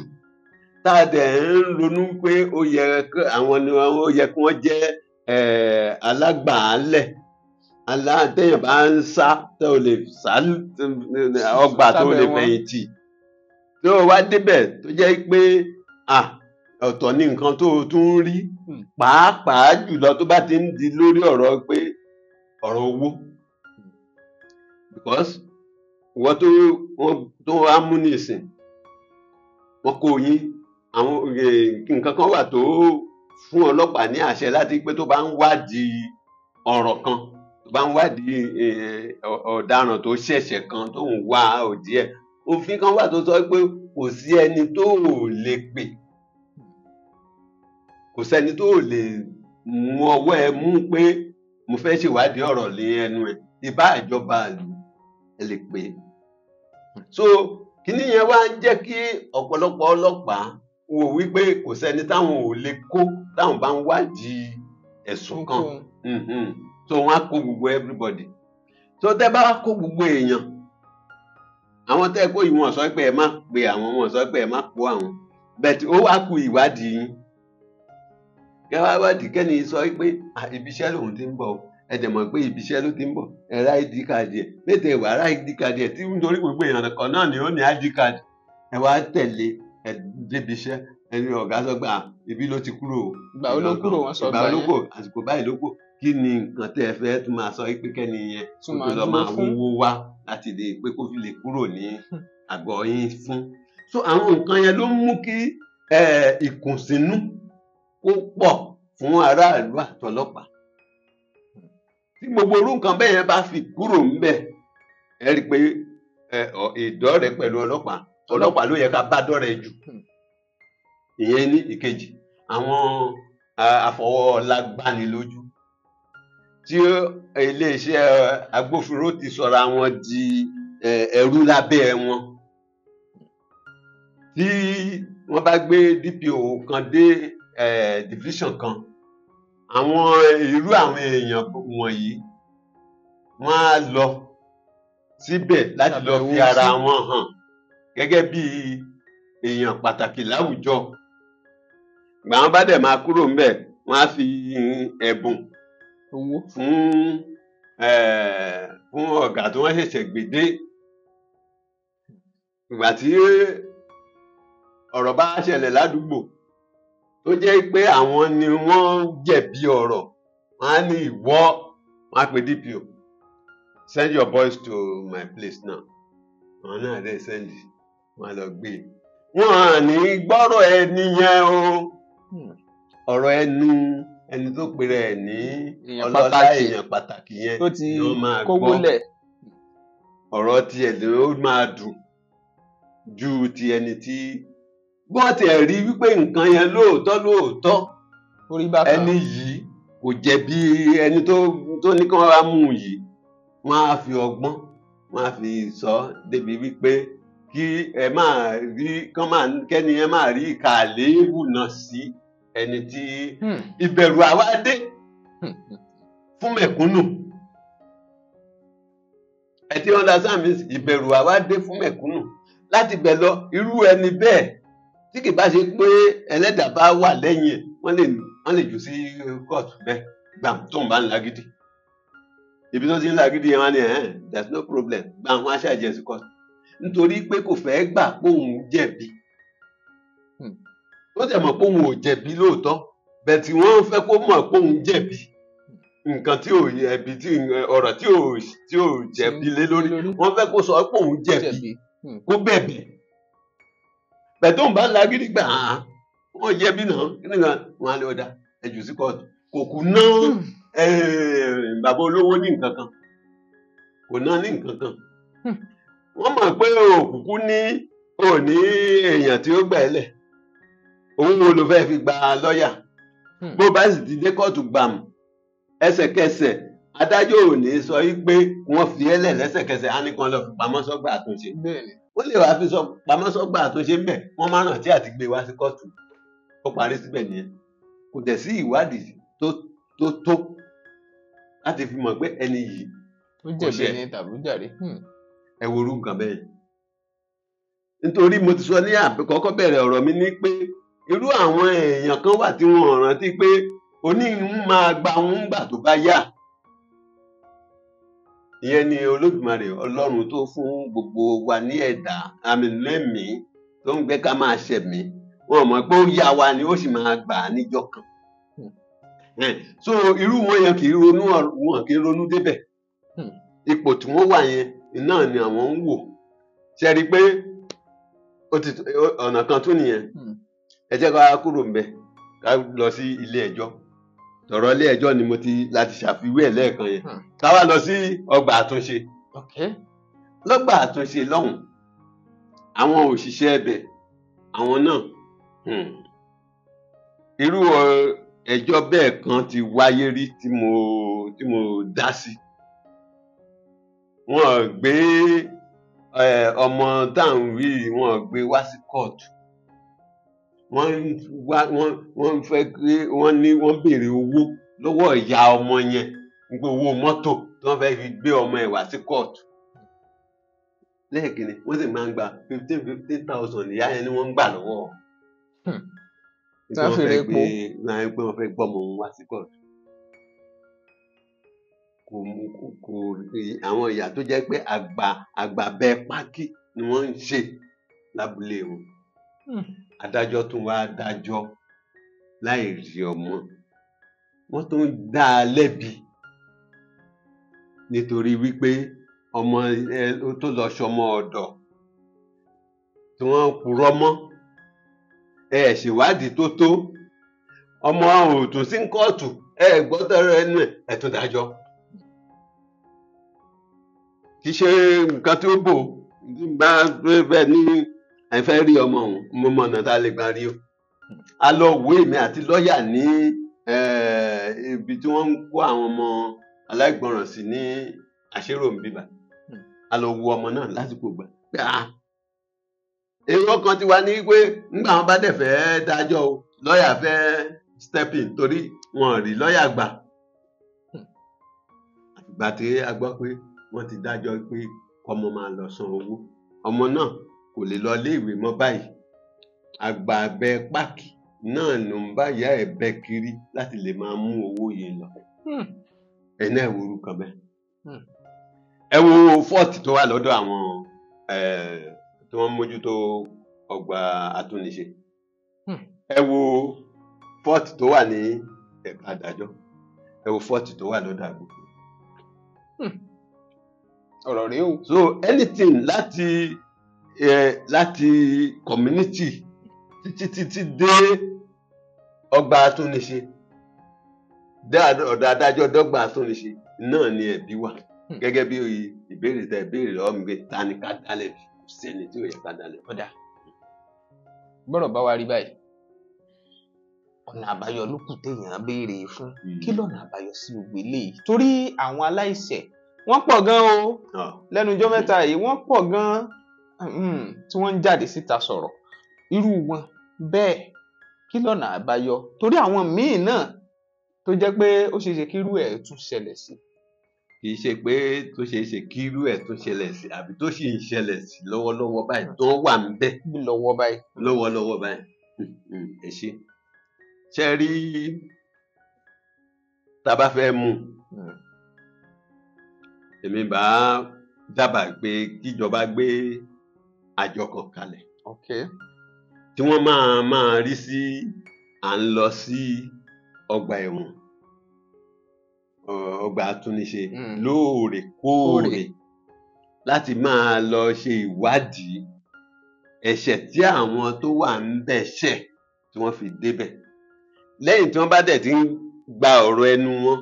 tá a dẹ̀ ń ronú pé ó yẹ kí àwọn ni ó yẹ kí wọ́n jẹ́ alágbàálẹ̀, téèyàn bá ń sá tó lè sá ọgbà tó Sábẹ́ lè wọn. fẹ̀yìntì, tó o wá débẹ̀ tó jẹ́ pé ọ̀tọ̀ ní nǹkan tó o tún ń rí, pàápàá jùlọ tó bá ti ń di lórí ọ̀rọ̀ pé ọ̀rọ̀ owó, because ìwọ tó wọ́n tó wá mú nísìn, wọ́n kó yín àwọn nǹkan kan wà tó fún ọlọ́pàá ní àṣẹ láti pé tó bá ń wádìí ọ̀rọ̀ kan, tó bá ń wádìí ọ̀daràn tó ṣẹ̀ṣẹ̀ kan tó ń wá òdì ẹ̀, òfin kan wà tó sọ pé kò sí ẹni tó ò lè pè, kò sẹ́ni tó ò lè mú ọwọ́ ẹ mú pé mo fẹ́ ṣèwádìí ọ̀rọ̀ lé ẹnu ẹ̀. Ìbá ìjọba ìlú, ẹ lè pè é. So kíní yẹn wá ń jẹ́ kí ọ̀pọ̀lọpọ̀ ọlọ́pàá wò wípé kò sẹ́ni táwọn ò lè kó táwọn bá ń wádìí ẹ̀sùn kan. So wọ́n á kó gbogbo everybody. So tẹ́ bá kó gbogbo èèyàn, àwọn tẹ́ kó yìí, wọ́n sọ pé ẹ má pe àwọn, wọ́n sọ pé ẹ má kó àwọn, but ó wá kú ìwádìí yín kẹ́ wá wádìí kẹ́ni sọ pé ibi iṣẹ́ lòun ti ń bọ̀, ẹ dẹ̀ mọ̀ pé ibi iṣẹ́ ló ti ń bọ̀, ẹ ra ID card ẹ̀ létè, wà ra ID card ẹ̀ tí nítorí gbogbo èèyàn kan náà ni ó ní ID card. Ẹ wá tẹ̀lé ẹ débi iṣẹ́, ẹni ọ̀gá sọ pé ibi ló ti kúrò. Ìgbà wo ló kúrò? Wọ́n sọ. Ìgbà wo ló kúrò? Àsìkò báyìí ló kúrò. Kí ni nǹkan tẹ́ ẹ fẹ́ tún máa sọ pé kẹ́ni yẹn tó lọ máa wúwo wá láti lè pé kó fi lè kúrò ní àgọ́ yín fún? So àwọn nǹkan yẹn ló mú kí ìkùnsínú kó pọ̀ fún aráàlú àtọlọ́pàá. Tí gbogbo orú nǹkan bẹ́ẹ̀ yẹn bá fi kúrò ńbẹ̀, ẹ rí i pé ìdọ́rẹ̀ẹ́ pẹ̀lú ọlọ́pàá, ọlọ́pàá ló yẹ ká bá dọ́rẹ̀ẹ́ jù. Ìyẹn ní ìkejì. Àwọn afọwọ́lágbánilójú tí iléeṣẹ́ agbófinró ti sọra wọn di ẹrú lábẹ́ wọn, tí wọ́n bá gbé DPO kan dé division kan, àwọn irú àwọn èèyàn wọ̀nyí, wọ́n á lọ síbẹ̀ láti lọ fi ara wọn hàn gẹ́gẹ́ bí èèyàn pàtàkì láwùjọ. Ìgbà wọn bá dẹ̀ máa kúrò ńbẹ̀, wọ́n á fi ẹ̀bùn owó fún ọ̀gá tí wọ́n ṣẹ̀ṣẹ̀ gbé dé. Ìgbà tí ọ̀rọ̀ bá ṣẹlẹ̀ ládùúgbò tó jẹ́ pé àwọn ni wọ́n jẹ̀bi ọ̀rọ̀, wọ́n á ní ìwọ, wọ́n á pe DPO, "Send your boys to my place now." Àwọn náà dẹ̀ send, wọ́n á lọ gbé e. Wọ́n á ní gbọ́rọ̀ ẹni yẹn o, ọ̀rọ̀ ẹnu ẹni tó pèrè ẹ̀ ní èèyàn ọlọ́lá, pàtàkì, èèyàn pàtàkì yẹn tó ti ni wọ́n máa kówó gbọ́. Lẹ̀. Ọ̀rọ̀ tiẹ̀ ló máa dùn ju ti ẹni tí bọ́n tiẹ̀ rí wípé nǹkan yẹn lóòótọ́ lóòótọ́ orí bákan. Ẹni yìí kò jẹ̀bi ẹni tó ní kí wọ́n wá mú un yìí, wọ́n á fi ọgbọ́n, wọ́n á fi sọ ọ́ débi wípé kí ẹ máa rí kán máa kẹ́ni ẹ máa rí ìka àléébù náà sí ẹni tí ìbẹ̀rù àwa dé fún mẹ̀kúnnù. Ẹ ti understand me? Ìbẹ̀rù àwa dé fún mẹ̀kúnnù láti bẹ̀ lọ. Irú ẹni bẹ́ẹ̀ tí kì bá ṣe pé ẹlẹ́dàá bá wà lẹ́yìn ẹ̀, wọ́n lè jù sí kóòtù bẹ́ẹ̀ gbàm tó ń bá ń lagídí. Ibi tó ti ń lagídí yẹn, wọ́n á ní ẹ̀hẹ́n, there is no problem, gbàm, wọ́n á ṣàjẹ́ sí kóòtù nítorí pé kò fẹ́ gbà pé òun jẹ̀bi. Ó tẹ̀ mọ̀ pé òun ò jẹ̀bi lóòótọ́ bẹ́ẹ̀ tí wọ́n fẹ́ kó mọ̀ pé òun jẹ̀bi nǹkan tí ò ẹ̀bi tí ọ̀rọ̀ tí ò jẹ̀bi lé lórí. Wọ́n fẹ́ kó sọ pé òun jẹ̀bi, jẹ̀bi. Kó bẹ̀bẹ̀ bẹ̀. Tó ń bá lágídí gbà á, wọ́n jẹ̀bi náà kí ni kan wọ́n á lè ọ̀dà ẹ̀jù sí kóòtù. Kò kú ná bàbá olówó ní nǹkan kan, kò ná ní nǹkan kan. Wọ́n mọ̀ pé òkùnkùn ní òní èèyàn tí ó gbà ẹ́ lẹ̀, òun wo ló fẹ́ fi gba lọ́ọ̀yà? Bó bá sì ti dé kóòtù gbàm, ẹsẹ̀kẹsẹ̀ adájọ́ ò ní sọ yí pé wọ́n fi ẹ́ lẹ̀ lẹ́sẹ̀kẹsẹ̀, á ní kán lọ fi pamọ́ sọ́gbà àtúnṣe. Wọ́n lè wá fi sọ pamọ́ sọ́gbà àtúnṣe ńbẹ̀, wọ́n má rántí àti gbé wá sí kóòtù. Ó parí síbẹ̀ nìyẹn. Kò dẹ̀ sí ìwádìí tó tó láti fi mọ̀ pé ẹni yìí ó jẹ̀bi ṣe. ni tàbí ó jàre. Ẹ wo irú nǹkan bẹ́ẹ̀. Nítorí mo ti sọ ní àkọ́kọ́ bẹ̀rẹ̀ ọ̀rọ̀ mi ní pé irú àwọn èèyàn kan wà tí wọ́n rántí pé oníhun máa gba òun gbà tó bá yá. Ìyẹn ni Olódùmarè Ọlọ́run tó fún gbogbo wa ní ẹ̀dá àmì lẹ́mìí tó ń gbé ká máa ṣẹ̀mí, wọn mọ̀ pé ó yá wa ni, ó sì máa gbà á níjọ́ kan. So irú wọn yẹn kì í ronú wọn kì í ronú débẹ̀. Ipò tí wọ́n wà yẹn náà ni àwọn ń wò. Ṣe rí i pé ó ti ọ̀nà kan tún nìyẹn. Ẹ jẹ́ ká kúrò ńbẹ̀, ká lọ sí ilé ẹjọ́. Tọ̀rọ̀ ilé ẹjọ́ ni mo ti láti ṣàfiwé ẹ̀ lẹ́ẹ̀kan yẹn. Ká wá lọ sí ọgbà àtúnṣe. Lọ́gbà àtúnṣe lọ́hùn, àwọn òṣìṣẹ́ ẹbẹ̀, àwọn náà, irú ẹjọ́ bẹ́ẹ̀ kan ti wáyé rí tí mo dá sí. Wọ́n gbé ọmọ tá à ń wí, wọ́n gbé wá sí kóòtù. Wọ́n wá, wọ́n fẹ́ pé wọ́n ní wọ́n béèrè owó lọ́wọ́ ìyá ọmọ yẹn, pé owó mọ́tò tí wọ́n fẹ́ fi gbé ọmọ ẹ̀ wá sí kóòtù. Lẹ́ẹ̀kìnní, wọ́n sì máa ń gba 15,000, ìyá yẹn ni wọ́n ń gbà lọ́wọ́. Tí wọ́n fi rè epo. Pé wọ́n fẹ́ gbọ́mọ òun wá sí kóòtù. Kò mú kò àwọn ìyá tó jẹ́ pé àgbà bẹ́ẹ̀ pákí ni wọ́n ń ṣe lábúlé wọn. Adájọ́ tún wá dájọ́ láì rí ọmọ. Wọ́n tún dá a lẹ́bi nítorí wípé ọmọ tó lọ ṣọmọ ọ̀dọ̀ tí wọ́n purọ́ mọ́, ẹ ṣèwádìí tó tó, ọmọ ò tún sí kóòtù, ẹ gbọ́ tọrọ ẹnu ẹ tún dájọ́. Kì í ṣe nǹkan tí ó bò bá bẹ́ẹ̀ ní ẹ fẹ́ rí ọmọ òun, mo mọ ọ̀nà tá a lè gbà rí o. A lọ wo èmi àti lọ́ọ̀yà ní ibi tí wọ́n ń kó àwọn ọmọ aláìgbọràn sí ní àṣírò ń bíbà. A lọ wo ọmọ náà lásìkò gbà pé èrò ọkàn ti wá ní pé nígbà wọn bá dẹ̀ fẹ́ dájọ́ o, lọ́ọ̀yà fẹ́ step in torí wọn ò rí lọ́ọ̀yà gbà. Àtìgbà tí a gbọ́ pé wọ́n ti dájọ́ pé kọ́mọ máa lọ san owó, ọmọ náà kò lè lọ ilé ìwé mọ́ báyìí. Àgbà abẹ pákí náà ló ń bá ìyá ẹ̀ bẹ́ kiri láti lè máa mú owó yìí lọ. Ẹ náà wo orúkọ bẹ́ẹ̀. Ẹ wo fọ́ọ̀tì tó wà lọ́dọ̀ àwọn tí wọ́n mójútó ọgbà àtúnṣe. Ẹ wo fọ́ọ̀tì tó wà ní ẹ̀ka adájọ́. Ẹ wo fọ́ọ̀tì tó wà lọ́dọ̀ àgbègbè. Ọ̀rọ̀ rèé o. So anything láti community títí títí dé ọgbà àtúnṣe, dé ọ̀dọ̀ adájọ́ dọ́gba àtúnṣe náà ni ẹ̀bi wà. Gẹ́gẹ́ bí ìbéèrè tẹ ìbéèrè lọ́wọ́ mi pé ta ni ká dálẹ̀ bí, kò sẹ́ni tí ò yẹ ká dálẹ̀. Ọ̀dà gbọ́dọ̀ bá wa rí báyìí, ọ̀nà àbáyọ ló kù téèyàn béèrè fún. Kí lọ́nà àbáyọ sí gbogbo eléyìí? Torí àwọn aláìṣẹ̀ wọ́n pọ̀ gan o. Lẹ́nu ijọ́ mẹ́ta yìí wọ́n pọ̀ gan tí wọ́n ń jáde síta sọ̀rọ̀ irú wọn bẹ́ẹ̀. Kí lọ́nà àbáyọ? Torí àwọn míì náà tó jẹ́ pé ó ṣeé ṣe kí irú ẹ̀ tún ṣẹlẹ̀ sí. Kì í ṣe pé tó ṣeé ṣe kí irú ẹ̀ tún ṣẹlẹ̀ sí àbí tó sì ń ṣẹlẹ̀ sí lọ́wọ́lọ́wọ́ báyìí tó wà ń bẹ̀. Lọ́wọ́ báyìí. Lọ́wọ́lọ́wọ́ báyìí. Ẹ ṣe. Ṣé rí tá a bá fẹ́ mú, èmi bá dábàá pé kíjọba gbé àjọ kan kalẹ̀. Tí wọ́n máa rí sí à ń lọ sí ọgbà ẹ̀wọ̀n, ọgbà àtúnṣe lóòrèkóòrè láti máa lọ ṣe ìwádìí ẹ̀ṣẹ̀ tí àwọn tó wà ń bẹ̀ ṣẹ̀ tí wọ́n fi débẹ̀. Lẹ́yìn tí wọ́n bá dẹ̀ ti ń gba ọ̀rọ̀ ẹnu wọn,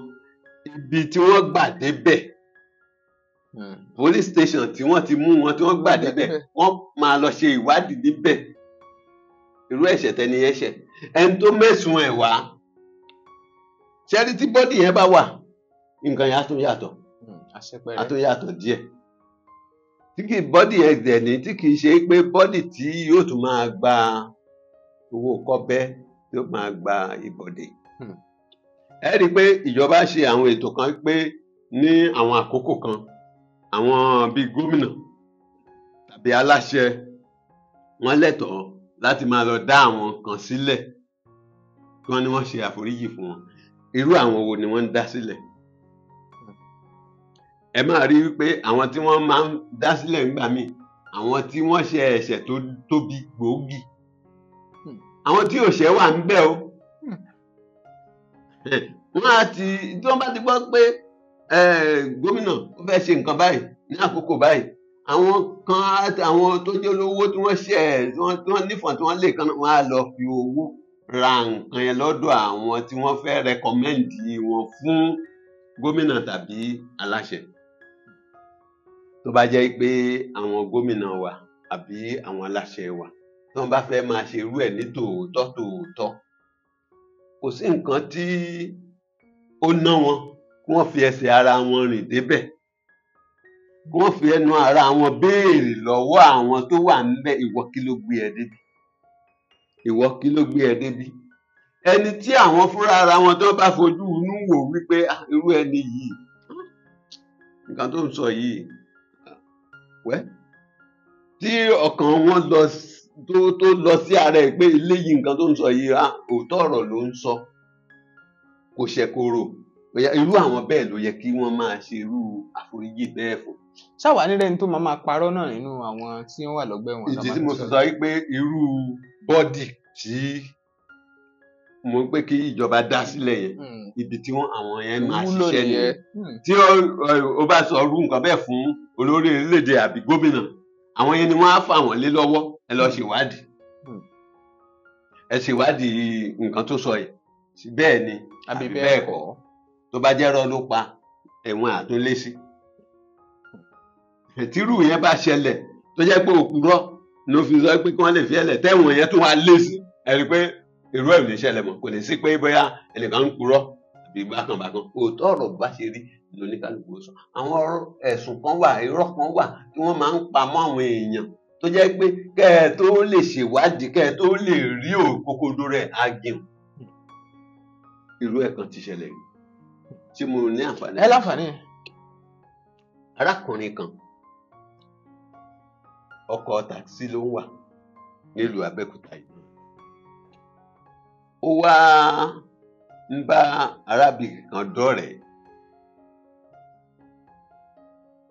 ibi tí wọ́n gbà débẹ̀, police station tí wọ́n ti mú wọn tí wọ́n gbà débẹ̀, wọ́n máa lọ ṣe ìwádìí níbẹ̀. Irú ẹ̀ṣẹ̀ tẹni ẹ̀ṣẹ̀, ẹni tó mẹ́sùn ẹ̀ wá, ṣẹ́rí tí bọ́dì yẹn bá wà, nǹkan yẹn á tún yàtọ̀, á tún yàtọ̀ díẹ̀. Tí kì í bọ́dì yẹn dẹ̀ ní, tí kì í ṣe pé bọ́dì tí yóò tún máa gba owó kọ́bẹ́, tí ó máa gba ìbọ̀dè. Ẹ rí i pé ìjọba ṣe àwọn ètò kan pé ní àwọn àkókò kan, àwọn bíi gómìnà tàbí aláṣẹ wọ́n lẹ́tọ̀ọ́ láti máa lọ dá àwọn kan sílẹ̀ kí wọ́n ní wọ́n ṣe àforíjì fún wọn. Irú àwọn wo ni wọ́n ń dá sílẹ̀? Ẹ máa rí wípé àwọn tí wọ́n máa ń dá sílẹ̀ nígbà míì, àwọn tí wọ́n ṣe ẹ̀ṣẹ̀ tó tóbi gbòógì, àwọn tí òṣè wà ń bẹ̀ o. Wọ́n á ti tí wọ́n bá ti gbọ́ pé gómìnà ó fẹ́ ṣe nǹkan báyìí ní àkókò báyìí, àwọn kan àwọn tó jẹ́ olówó tí wọ́n ṣe tí wọ́n nífọ̀n tí wọ́n lè kan, wọ́n á lọ fi owó ra nǹkan yẹn lọ́dọ̀ àwọn tí wọ́n fẹ́ rẹkọmẹ́ǹdì wọn fún gómìnà tàbí aláṣẹ. Tó bá jẹ́ pé àwọn gómìnà wa àbí àwọn aláṣẹ wa tí wọ́n bá fẹ́ máa ṣe irú ẹ̀ ní tòótọ́ tòótọ́, kò sí nǹkan tí ó ná wọn kí wọ́n fi ẹsẹ̀ ara wọn rìn débẹ̀. Wọ́n fi ẹnu ara wọn béèrè lọ́wọ́ àwọn tó wà ńbẹ̀, ìwọ kí ló gbé ẹ débi, ìwọ kí ló gbé ẹ débi. Ẹni tí àwọn fúnra ara wọn tó bá fojú inú wò wípé irú ẹni yìí, nǹkan tó ń sọ yìí wẹ́, tí ọkàn wọn lọ tó lọ sí ara ẹ̀ pé eléyìí nǹkan tó ń sọ yìí, òótọ́ ọ̀rọ̀ ló ń sọ, kò ṣẹ̀kòrò. Irú àwọn bẹ́ẹ̀ ló yẹ kí wọ́n máa ṣe irú àforíjì bẹ́ẹ̀ fún. Ṣáwa nílẹ̀ ní tó máa parọ́ náà nínú àwọn tí wọ́n wà lọ́gbà ẹ̀wọ̀n. Ìdí tí mo sọ wípé irú bọ́dì tí mo pé kí ìjọba dá sílẹ̀ yẹn, ibi tí wọ́n àwọn yẹn máa ṣiṣẹ́ nìyẹn. Tí ó bá sọ irú nǹkan bẹ́ẹ̀ fún olórí orílẹ̀-èdè àbí gómìnà, àwọn yẹn ni wọ́n á fà wọ́n lé lọ́wọ́, ẹ lọ ṣèwádìí, ẹ ṣèwádìí nǹkan tó sọ yìí, bẹ́ẹ̀ ni àbí bẹ́ẹ̀ kọ́. Tó bá jẹ́ irọ́ ló pa, ẹ̀wọ̀n àtúnlé sí. Tírú yẹn bá ṣẹlẹ̀ tó jẹ́ pé òpùrọ́ ló fi sọ pé kí wọ́n lè fi ẹlẹ̀ tẹ́wọ̀n yẹn tó wá lé sí, ẹ rí i pé irú ẹ̀ ò lè ṣẹlẹ̀ mọ́. Kò lè sí pé bóyá ẹnìkan ń purọ́ àbí bákan bákan. Òótọ́ ọ̀rọ̀ bá ṣe rí lóníkálùkù sọ. Àwọn ẹ̀sùn kan wà, irọ́ kan wà tí wọ́n máa ń pa mọ́ àwọn èèyàn tó jẹ́ pé kẹ́ ẹ tó lè ṣèwádìí, kẹ́ ẹ tó lè rí òkòkòdó rẹ̀ á gìn. Irú ẹ̀ kan ti ṣẹlẹ̀ rí tí mo ní àǹfààní. Ẹ láǹfààní. Arákùnrin kan, ọkọ̀ tàkísí ló ń wà nílùú Abẹ́òkúta yìí. Ó wá ń bá arábìnrin kan dọ́rẹ̀ẹ́.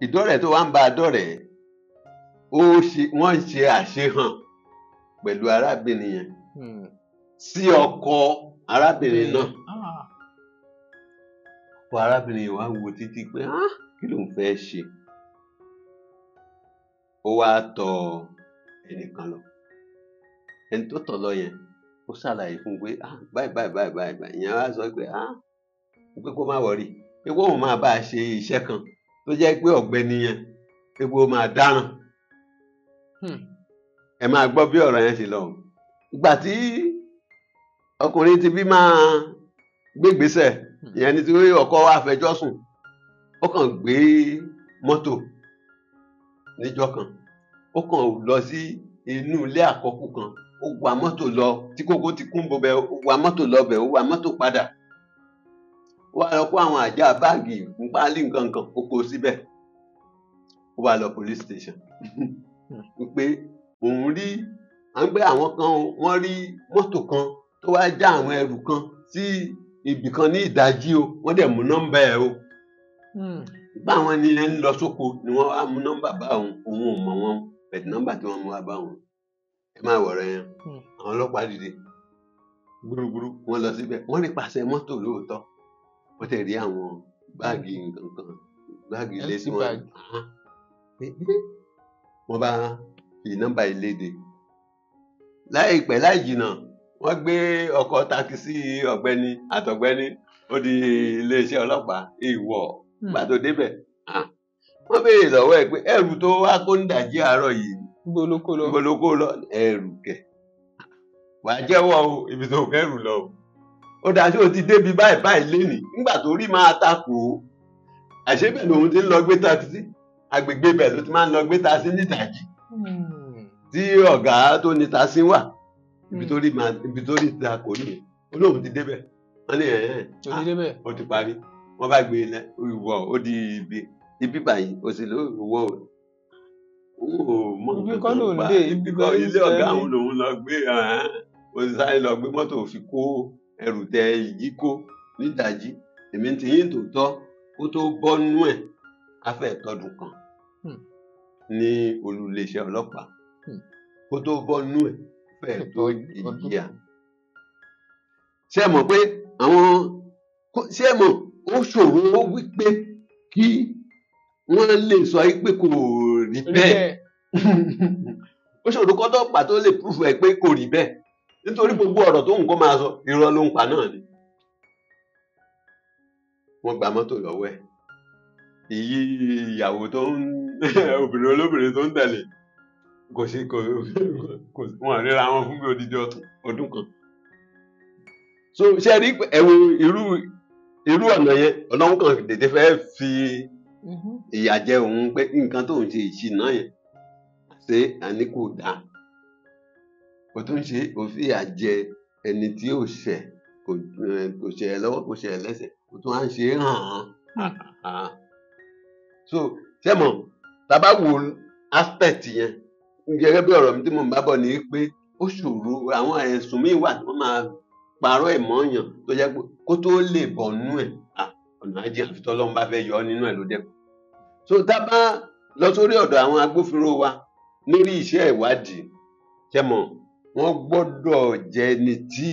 Ìdọ́rẹ̀ẹ́ tó wá ń bá a dọ́rẹ̀ẹ́, wọ́n ṣe àṣehàn pẹ̀lú arábìnrin yẹn sí ọkọ arábìnrin náà. Ọkọ arábìnrin yìí wá wo títí pé kí ló ń fẹ́ ṣe. Ó wá tọ̀ ẹnìkan lọ. Ẹni tó tọ̀ lọ yẹn, ó ṣàlàyé fún un pé báyìí báyìí báyìí báyìí báyìí. Ìyẹn wá sọ pé pé kó má wọrí, pé kóun máa bá a ṣe iṣẹ́ kan tó jẹ́ pé ọ̀gbẹ́ni yẹn pé kó máa dáràn. Ẹ máa gbọ́ bí ọ̀rọ̀ yẹn ṣe lọ. Ìgbà tí ọkùnrin ti bí máa gbégbèsè, ìyẹn ni tí ọkọ wa fẹjọ́ sùn, ó kàn gbé mọ́tò níjọ́ kan, ó kàn lọ sí inú ilé àkọ́kù kan, ó wa mọ́tò lọ tí kókó ti kún bọbẹ, ó wa mọ́tò lọ bẹ̀, ó wa mọ́tò padà, ó wá lọ kó àwọn àjà báàgì páálí nǹkan kan, ó kó síbẹ̀, ó wá lọ police station pé òun rí à ń gbé àwọn kan, wọ́n rí mọ́tò kan tó wá já àwọn ẹrù kan sí ibì kan ní ìdajì o, wọ́n dẹ̀ mú nọ́mbà ẹ̀ o. Báwọn ni ẹ ń lọ sóko ni wọ́n wá mú nọ́mbà bá òun, òun ò mọ̀ wọn, bẹ̀tẹ̀ nọ́mbà tí wọ́n mú wá bá òun. Ẹ máa wọ̀rọ̀ yẹn. Àwọn ọlọ́pàá dìde gbúrúgbúrú, wọ́n lọ síbẹ̀, wọ́n rí pàṣẹ mọ́tò lóòótọ́, wọ́n tẹ̀ rí àwọn báàgì nǹkan kan, báàgì ilé tí wọ́n wọ́n bá fi nọ́mbà ilé de. Láìpẹ́ láì jìnnà, wọ́n gbé ọkọ̀ takisí ọ̀gbẹ́ni àtọ̀gbẹ́ni ó di iléeṣẹ́ ọlọ́pàá. Ìwọ̀ gbà tó débẹ̀, wọ́n béèrè lọ́wọ́ ẹ̀ pé ẹrù tó wá kó ń dàjí àárọ̀ yìí níbo ló kó lọ? Ẹrù kẹ̀, wàá jẹ́wọ́ o, ibi tó kẹ́rù lọ o. Ó dáa, ṣé o ti débi báyìí báyìí lénìí? Nígbà tó rí máa takò ó, àṣé bẹ́ẹ̀ lòun ti ń lọ gbé takisí, agbègbè bẹ́ẹ̀ ló ti máa ń lọ gbé takisí nídàjí tí ọ̀gá tó ní takisí wà, ibi tó rí máa ibi tó rí takò nìyẹn. Ó lóun ti débẹ̀, wọ́n ní ẹ̀hẹ́n, ó ti parí. Wọ́n bá gbé ilẹ̀ ìwọ̀, ó di ibi báyìí, ó sì ló ìwọ̀ òun ò mọ Ibi nǹkan kọ́ tó ń lòun pa dé, ibi kọ́ ilé ọ̀gá òun lòun lọ gbé. Ó sì sáré lọ gbé mọ́tò fi kó ẹrù tẹ ìyí kó nídàjí. Èmi ti yín tòótọ́, kó tó bọ́ nú ẹ̀ á fẹ́ tọdún kan ní olú iléeṣẹ́ ọlọ́pàá, kó tó bọ́ nú ẹ̀ fẹ́ tó ìjìyà. Ṣé ẹ mọ̀ pé àwọn, ṣé ẹ mọ̀ ó ṣòro wípé kí wọ́n lè sọ pé kò rí bẹ́ẹ̀? Ó ṣòro kọ́tọ́pàá tó lè proof ẹ̀ pé kò rí bẹ́ẹ̀, nítorí gbogbo ọ̀rọ̀ tó nǹkan máa sọ, irọ́ ló ń pa náà ni. Wọ́n gba mọ́tò lọ́wọ́ ẹ̀. Èyí ìyàwó tó ń obìnrin olóbìnrin tó ń tẹ̀lé kò sí kò wọ́n ríra wọn fún bí odidi ọdún kan. So ṣe rí, ẹ wo irú ọ̀nà yẹn, Ọlọ́run kan dédé fẹ́ fi Ìyà jẹ òun pé nǹkan tó ń ṣe ìṣìnà yẹn ṣé àní kò dáa, kò tún ṣe òfin ìyà jẹ ẹni tí ò ṣẹ̀, kò ṣẹ̀ ẹ́ lọ́wọ́, kò ṣẹ̀ ẹ́ lẹ́sẹ̀, kò tún á ń ṣe é hàn án. So ṣé mọ̀, tá bá wo aspect yẹn gẹ́gẹ́ bí ọ̀rọ̀ mi tí mo ń bá bọ̀ ni pé ó ṣòro, àwọn ẹ̀sùn míì wà tí wọ́n máa parọ́ ẹ̀ mọ́yàn tó jẹ́ pé kó tó lè bọ̀ nú ẹ̀, ọ̀nà ajé àfi tọ́lọ́run bá fẹ́ yọ ọ́ nínú ẹ̀ ló dẹ́kun. So tá bá lọ sórí ọ̀dọ̀ àwọn agbófinró wa lórí iṣẹ́ ìwádìí, ṣé mọ̀, wọ́n gbọ́dọ̀ jẹ́ ẹni tí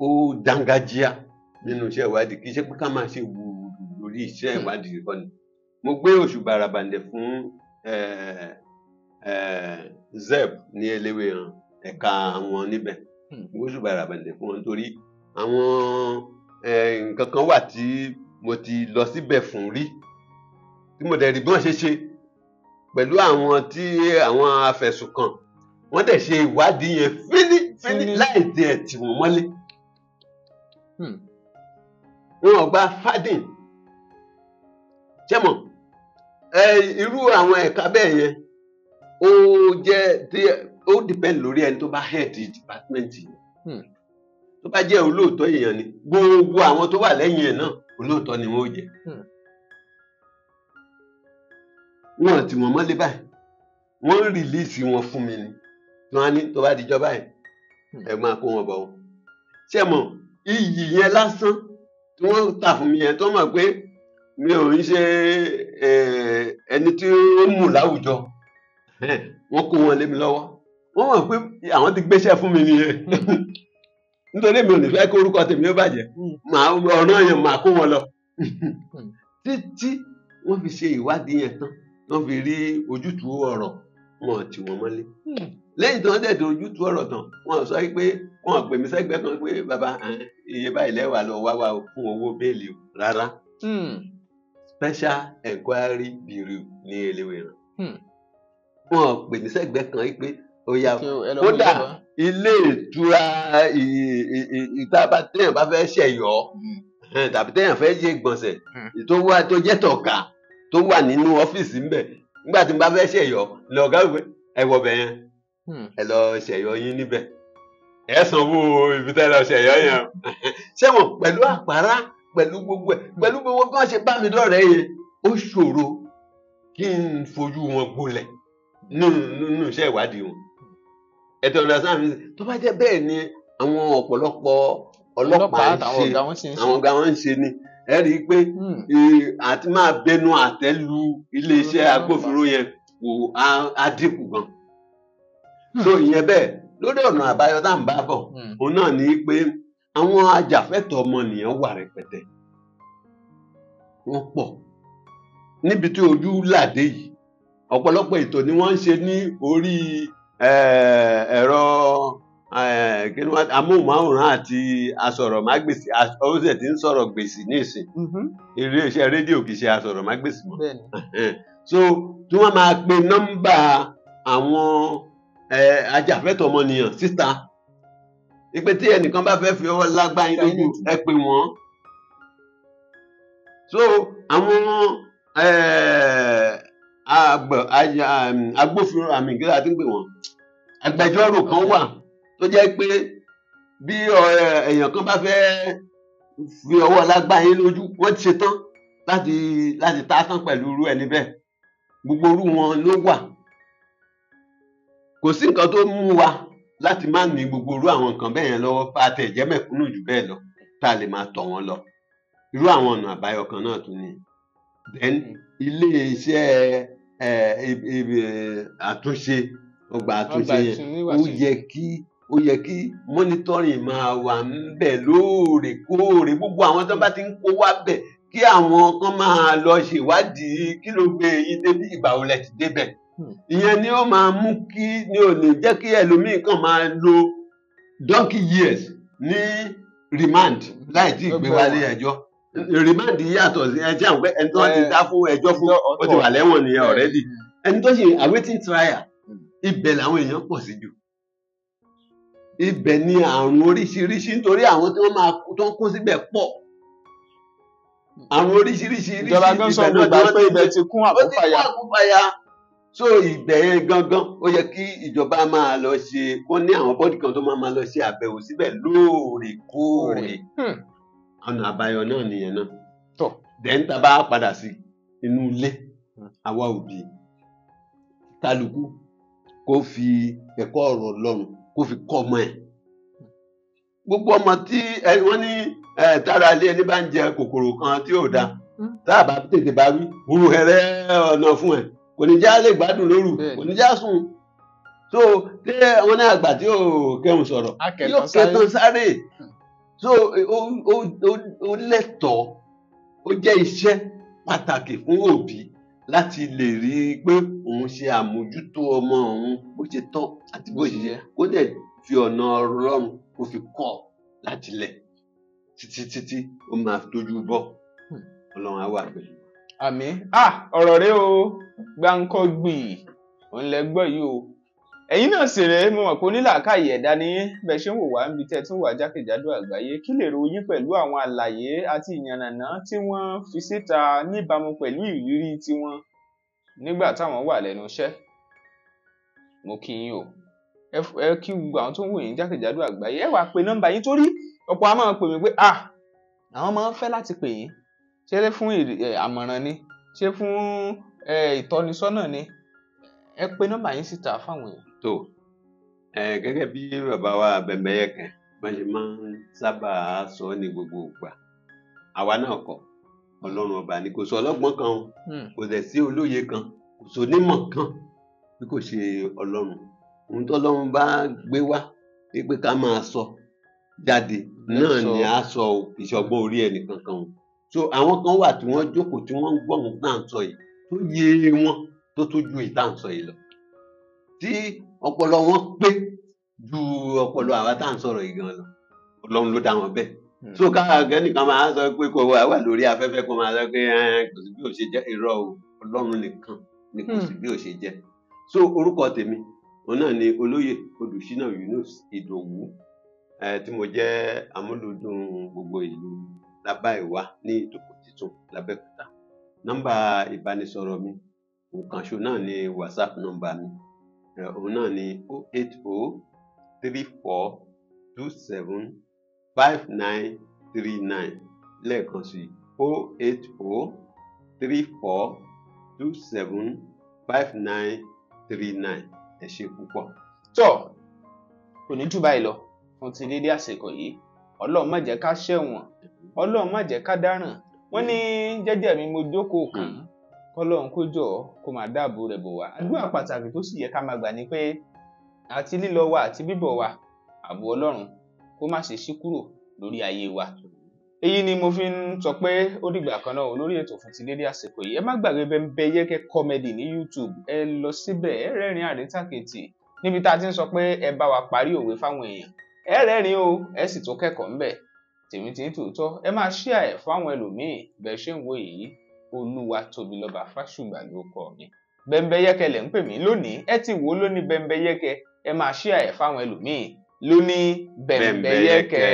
ó dángájíá nínú iṣẹ́ ìwádìí, kì í ṣe pé ká máa ṣe wùrù lórí iṣẹ́ ìwádìí kọ́ ni. Mo gbé òṣùbà ràbàǹdẹ̀ fún ZEP ní Eléwéran, ẹ̀ka àwọn níbẹ̀. Mo gbé òṣùbà ràbàǹdẹ̀ fún wọn nítorí àwọn nǹkan kan wà tí mo ti lọ síbẹ̀ fún rí, tí mo dẹ̀ rí bí wọ́n ṣe ṣe pẹ̀lú àwọn tí àwọn afẹ̀sùnkàn, wọ́n dẹ̀ ṣe ìwádìí yẹn fínífíní láì tiẹ̀ tì wọ́n mọ́lé. Wọn ò gba fadin. Ṣé mọ̀, irú àwọn ẹ̀ka bẹ́ẹ̀ yẹn ó jẹ́ tí ó depend lórí ẹni tó bá head department yẹn. Tó bá jẹ́ olóòótọ́ èèyàn ni, gbogbo àwọn tó wà lẹ́yìn ẹ̀ náà olóòótọ́ ni wọ́n ó jẹ́. Wọn tì wọ́n mọ́lé báyìí, wọ́n ń rìlíìsì wọn fún mi ni, tí wọ́n á ní tó bá dijọ́ báyìí ẹ máa kó wọn bọ̀ wọn. Ṣé mọ̀, iyì yẹn lásán tí wọ́n tà fún mi yẹn, tó mọ̀ pé mi ò ń ṣe ẹni tí ó mú láwùjọ, wọ́n kó wọn lé mi lọ́wọ́. Wọ́n mọ̀ pé àwọn ti gbéṣẹ́ fún mi nìyẹn, nítorí mi ò ní fẹ́ kó orúkọ tèmi ó bàjẹ́, màá ọ̀ràn yẹn màá kó wọn lọ. Títí wọ́n fi ṣe ìwádìí yẹn tán, wọ́n fi rí ojútùú ọ̀rọ̀, wọn tì wọ́n mọ́lé. Lẹ́yìn tí wọ́n dẹ̀ dé ojútùú ọ̀rọ̀ tán, wọ́n sọ pé wọ́n pè mí sẹ́gbẹ́ kan pé bàbá iye báyìí lẹ́wà lọ wá wá fún owó bẹ́ẹ̀lì o, rárá. Special Enquiry Bureau ní Eléwéran. Wọ́n pè mí sẹ́gbẹ́ kan pé ó yá, kódà ilé ìtura ìta bá téèyàn bá fẹ́ ṣẹ̀yọ́ tàbí téèyàn fẹ́ ṣe ìgbọ̀nsẹ̀ tó wà tó jẹ́ tọ̀gá tó wà nínú ọ́fíìsì ńbẹ̀, nígbà tí n bá fẹ́ ṣẹ̀yọ́ lọ̀gá wípé ẹ wọ bẹ̀ yẹn, ẹ lọ ṣẹ̀yọ́ yín níbẹ̀, ẹ sanwó ibi tẹ́ lọ ṣẹ̀yọ́ yẹn. Ṣé wọn pẹ̀lú àpárá, pẹ̀lú gbogbo ẹ̀, pẹ̀lú gbogbo bí wọ́n ṣe bá mi dọ̀rẹ́ yẹn, ó ṣòro kí n fojú wọn gbolẹ̀ nínú iṣẹ́ ìwádìí wọn. Ẹ̀tọ́ ọ̀dà sáà mi tó bá jẹ́ bẹ́ẹ̀ ni àwọn ọ̀pọ̀lọpọ̀ ọlọ́pàá ń ṣe, àwọn ọ̀gá wọn ń ṣe ni, ẹ rí i pé àti máa bẹnu àtẹ́ lu iléeṣẹ́ agbófinró yẹn kò á dínkù gan. So ìyẹn bẹ́ẹ̀ lórí ọ̀nà àbáyọ tá à ń bá bọ̀, òun náà ni pé àwọn ajàfẹ́tọ̀ọ́ ọmọnìyàn wà rẹpẹtẹ, wọ́n pọ̀ níbi tí ojú làdé yìí. Ọ̀pọ̀lọpọ̀ ètò ni wọ́n ń ṣe ní orí ẹ̀rọ amóhùnmáwòrán àti asọ̀rọ̀mágbèsì, ọ̀sẹ̀ tí ń sọ̀rọ̀ gbèsì ní ìsìn, iléeṣẹ́ rédíò kì í ṣe asọ̀rọ̀mágbèsì mọ́. So tí wọ́n máa pe nọ́mbà àwọn ajàfẹ́tọ̀ọ́ ọmọnìyàn síta, ìpè tí ẹnìkan bá fẹ́ fi ọwọ́ lágbá yín lójú, ẹ pè wọ́n. So àwọn agbófinró àmì ìgbéra tí ń pè wọ́n, agbẹjọ́rò kan wà tó jẹ́ pé bí èèyàn kan bá fẹ́ fi ọwọ́ lágbá yín lójú, wọ́n ti ṣetán láti tá tán pẹ̀lú irú ẹni bẹ́ẹ̀. Gbogbo irú wọn ló wà. Kò sí nǹkan tó mú wa láti má ní gbogbo irú àwọn nǹkan bẹ́ẹ̀ yẹn lọ́wọ́, bá a tẹ̀ jẹ́ mẹ̀kúnnù jù bẹ́ẹ̀ lọ, tá a lè máa tọ̀ wọ́n lọ. Irú àwọn ọ̀nà àbáyọ kan náà tún ni. Then ilé-iṣẹ́ àtúnṣe, ọgbà àtúnṣe yẹn, ó yẹ kí monitoring máa wà ńbẹ̀ lóòrèkóòrè. Gbogbo àwọn tó bá ti ń kó wá bẹ̀, kí àwọn kan máa lọ ṣèwádìí kí ló gbé yín débi, ìgbà wo lẹ ti débẹ̀. Ìyẹn ni ó máa mú kí ni ò ní jẹ́ kí ẹlòmíì kan máa lo donkey years ní remand láì tí ì gbé wálé ẹjọ́. Remand yàtọ̀ sí ẹjẹ́ àwọn pé ẹni tó ti dá fún ẹjọ́ fún ó ti wà lẹ́wọ̀n nìyẹn already. Ẹni tó ṣe awaiting trial, ibẹ̀ làwọn èèyàn pọ̀ sí jù. Ibẹ̀ ni àrùn oríṣiríṣi, nítorí àwọn tí wọ́n máa tó ń kó síbẹ̀ pọ̀. Àwọn oríṣiríṣi Ìjọba gan sọ ibẹ̀ náà gbogbo ni wọ́n pé ti ibẹ̀ ti kún ó ti kún àkúnfàyà. àkúnfàyà. So ibẹ̀ yẹn gangan ó yẹ kí ìjọba máa lọ ṣe, wọ́n ní àwọn bọ́dì kan tó máa lọ ṣe àbẹ̀wò síbẹ̀ lóòrèkóòrè. Ọ̀nà àbáyọ náà nìyẹn náà. Tọ́. Then tá a bá padà sí inú ilé, àwa òbí kálukú kó fi ẹ̀kọ́ ọ̀rọ̀ Ọlọ́run kó fi kọ́ ọmọ ẹ̀. Gbogbo ọmọ tí wọ́n ní tára ilé ẹni bá ń jẹ kòkòrò kan tí ò da, tá a bá tètè bá wí wúru hẹrẹ ọ̀nà fún ẹ, kò ní já lè gbádùn lóru, kò ní já sùn. So tí wọ́n ní àgbà tí ò kẹhùn sọ̀rọ̀ yóò kẹtàn sáré. So ó lẹ́tọ̀ọ́, ó jẹ́ iṣẹ́ pàtàkì fún òbí láti lè rí i pé òun ṣe àmójútó ọmọ òun bó ṣe tọ́ àti bó ṣe yẹ, kó dẹ̀ fi ọ̀nà Ọlọ́run kó fi kọ́ láti lẹ̀ títí títí ó máa tójú bọ́. Ọlọ́run á wà pẹ̀lú. Àmín. Ọ̀rọ̀ rẹ o, Gbáǹkọ́gbì òun lẹ gbọ́ yìí o. Ẹ̀yin náà sì rèé, mo mọ̀ pé onílàákàyè ẹ̀dá ni yín, bẹ́ẹ̀ ṣe ń wò wá níbi tẹ́ ẹ tún wà jákèjádò àgbáyé. Kí lè ro yín pẹ̀lú àwọn àlàyé àti ìyànnàná tí wọ́n fi síta níbàámu pẹ̀lú ìrírí tiwọn nígbà táwọn wà lẹ́nu iṣẹ́? Mo kí yín o. Ẹ kí gbogbo àwọn tó ń wò yín jákèjádò àgbáyé. Ẹ wàá pe nọ́mbà yín torí ọ̀pọ̀ a máa pè mí pé àwọn máa ń fẹ́ láti pè yín. Ṣé fún àmọ̀ràn ni? Ṣé fún ìtọ́nisọ́nà ni? Ẹ pe nọ́mbà yín síta fáwọn èèyàn. Tó gẹ́gẹ́ bí bàbá wa Bẹ̀m̀bẹ̀yẹkẹ bá ṣe máa ń sábà sọ ní gbogbo ìgbà, àwa náà kọ́, Ọlọ́run ọba ni. Kò sọ ọlọ́gbọ́n kan o, kò dẹ̀ sí olóye kan, kò sọ onímọ̀ kan bí kò ṣe Ọlọ́run. Ohun tó Ọlọ́run bá gbé wá wípé ká máa sọ jáde náà ni a sọ o, kì í ṣe ọgbọ́n orí ẹnì kankan o. So àwọn kan wà tí wọ́n jókòó tí wọ́n ń gbọ́ ohun tá à ń sọ yìí tó yé wọn tó tún ju ìta ń sọ yìí lọ, tí ọpọlọ wọn pé ju ọpọlọ àwa tá à ń sọ̀rọ̀ yìí gan lọ. Ọlọ́run ló dá wọn bẹ́ẹ̀. So káàkiri nìkan máa sọ pé kò wà lórí afẹ́fẹ́ kó máa sọ pé kò sí bí ò ṣe jẹ́, irọ́ o, Ọlọ́run nìkan ni kò sí bí ò ṣe jẹ́. So orúkọ tèmi òun náà ni Olóyè Olùṣínà Yunus Ìdòwú, tí mo jẹ́ amúlùdùn gbogbo ìlú Lábàìwá ní Ìtòkò Títún l'Abẹ́òkúta. Nọ́mbà ìbánisọ̀rọ̀ mi òǹkànṣó náà ni WhatsApp nọ́mbà mi, òun náà ni 080 34 27 59 39. Lẹ́ẹ̀kan sí 080 34 27 59 39. Ẹ ṣé púpọ̀. Tọ́ kò ní jù báyìí lọ fún ti dédé àsìkò yìí. Ọlọ́run má jẹ́ ká ṣẹ̀wọ̀n, Ọlọ́run má jẹ́ ká dáràn. Wọ́n ní jẹ́jẹ́ mi mo jókòó kàn án, kọ́lọ́run kó jọ̀ọ́ kó máa dáàbò rẹ̀ bò wá. Àdúrà pàtàkì tó sì yẹ ká máa gbà ni pé àti lílọ wa àti bíbọ̀ wa, ààbò Ọlọ́run kó má ṣe ṣí kúrò lórí ayé wa. Èyí ni mo fi ń sọ pé ó dìgbà kan náà lórí ètò fún ti dédé àsìkò yìí. Ẹ má gbàgbé Bẹ̀m̀bẹ̀yẹkẹ Comedy ní YouTube, ẹ lọ síbẹ̀, ẹ rẹ́rìn àríntàkìtì níbi tá a ti ń sọ pé ẹ bá wa parí òwe fáwọn èèyàn. Ẹ rẹ́rìn o, ẹ sì tún kẹ́kọ̀ọ́ ńbẹ̀. Tèmi tí ń tòótọ́, ẹ máa share ẹ̀ fáwọn ẹlòmíì bẹ́ẹ̀ ṣe ń wo èyí. Olúwatóbilọ́ba Fásùgbà ló kọ mi. Bẹ̀m̀bẹ̀yẹkẹ lẹ̀ ń pè mí lónìí, ẹ ti wò ó lóní Bẹ̀m̀bẹ̀yẹkẹ, ẹ máa share ẹ̀ fáwọn ẹlòmíì lóní Bẹ̀m̀bẹ̀yẹkẹ.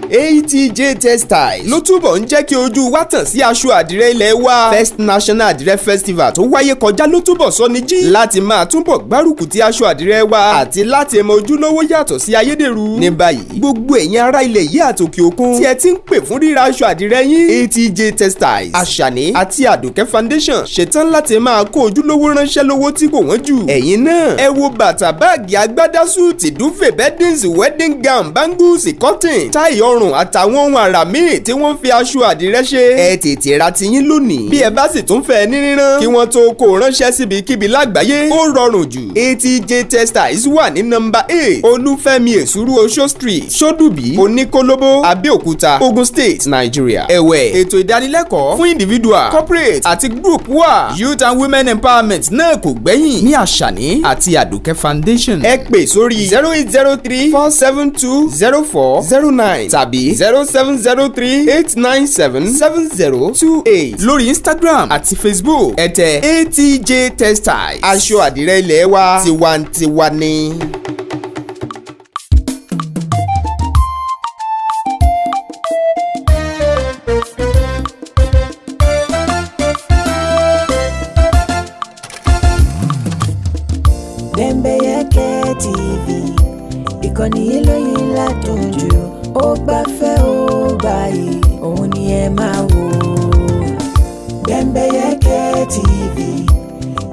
ATJ Textiles ló túbọ̀ ń jẹ́ kí ojú wa tàn sí aṣọ àdìrẹ ilẹ̀ wa. First National Àdìrẹ Festival tó wáyé kọjá ló túbọ̀ sọ ní jí láti máa túbọ̀ gbárùkù ti aṣọ àdìrẹ wa àti láti mọ ojúlówó yàtọ̀ sí ayédèrú. Ní báyìí gbogbo ẹ̀yin ará ilẹ̀ yìí àtòkè òkun tí ẹ ti ń pè fún ríra aṣọ àdìrẹ yín, ATJ Textiles, Àṣàní àti Àdùkẹ́ Foundation ṣetán láti máa kó ojúlówó ránṣẹ́ lówó tí kò wọ́n jù. Ẹ̀yin náà ẹ wo bàtà, báàgì, agbádá, súùtì, dúfè, beddings, wedding gown, bangles, cotton, táì ọrùn àtàwọn ohun àrà míì tí wọ́n fi aṣọ àdìrẹ ṣe. Ẹ tètè ra tiyín lónìí. Bí ẹ bá sì tún fẹ́ ní rírán kí wọ́n tó kó ránṣẹ́ síbikíbi lágbàáyé, ó rọrùn jù. ATJ Textiles wà ní nọ́mbà 8 Olúfẹ́mi Èsúrú Oṣó Street, Ṣódùbí, Oníkólóbó, Abẹ́òkúta, Ogun State, Nigeria. Ẹ̀wẹ̀ ètò ìdánilẹ́kọ̀ọ́ fún individual, corporate àti group wà. Youth and women empowerment náà kò gbẹ́yìn ní Àṣàní àti Àdùkẹ́ Foundation. Ẹ pè sórí 0803 472 0409 tàbí 0703 897 7028 lórí Instagram àti Facebook. Ẹ tẹ ATJ Textiles, aṣọ àdìrẹ ilé wa tiwantiwa ni. Bembeyeke TV, ìkànnì eléyìí ládùn jù, ó gbafẹ́ ó gbààyè, òun ni ẹ máa wò. Bembeyeke TV,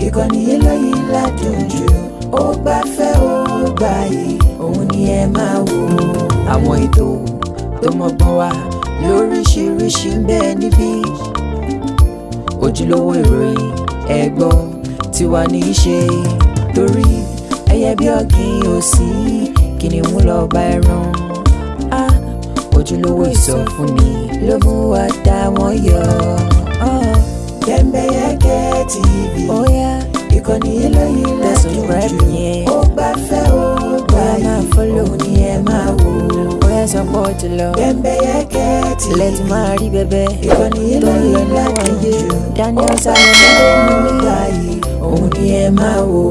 ìkànnì eléyìí ládùn jù, ó gbafẹ́ ó gbààyè, òun ni ẹ máa wò. Àwọn ètò tó mọ́gbọ́n wá lóríṣiríṣi ń bẹ níbí, ojúlówó ìròyìn ẹ̀gbọ́ tiwa ní í ṣe, torí ẹyẹ bí ọ̀gìn ò sí, kìnìún lọ bá ẹran. Á ojúlówó ìsọfúnni ló mú wa dá wọn yọ. Bembeyeke TV, ìkànnì eléyìí ládùn jù, ó gbafẹ́ ó gbààyè, òun ni ẹ máa wò. Bóyá sọ pé ó ti lọ. Bembeyeke TV, Ilẹ̀ ti máa rí bẹ́bẹ́. Ìkànnì Tó ń lọ eléyìí níwọ̀n ládùn ayé. jù, Daniel ó Salomon gbafẹ́ ló ó mú mi. gbààyè, òun ni ẹ máa wò.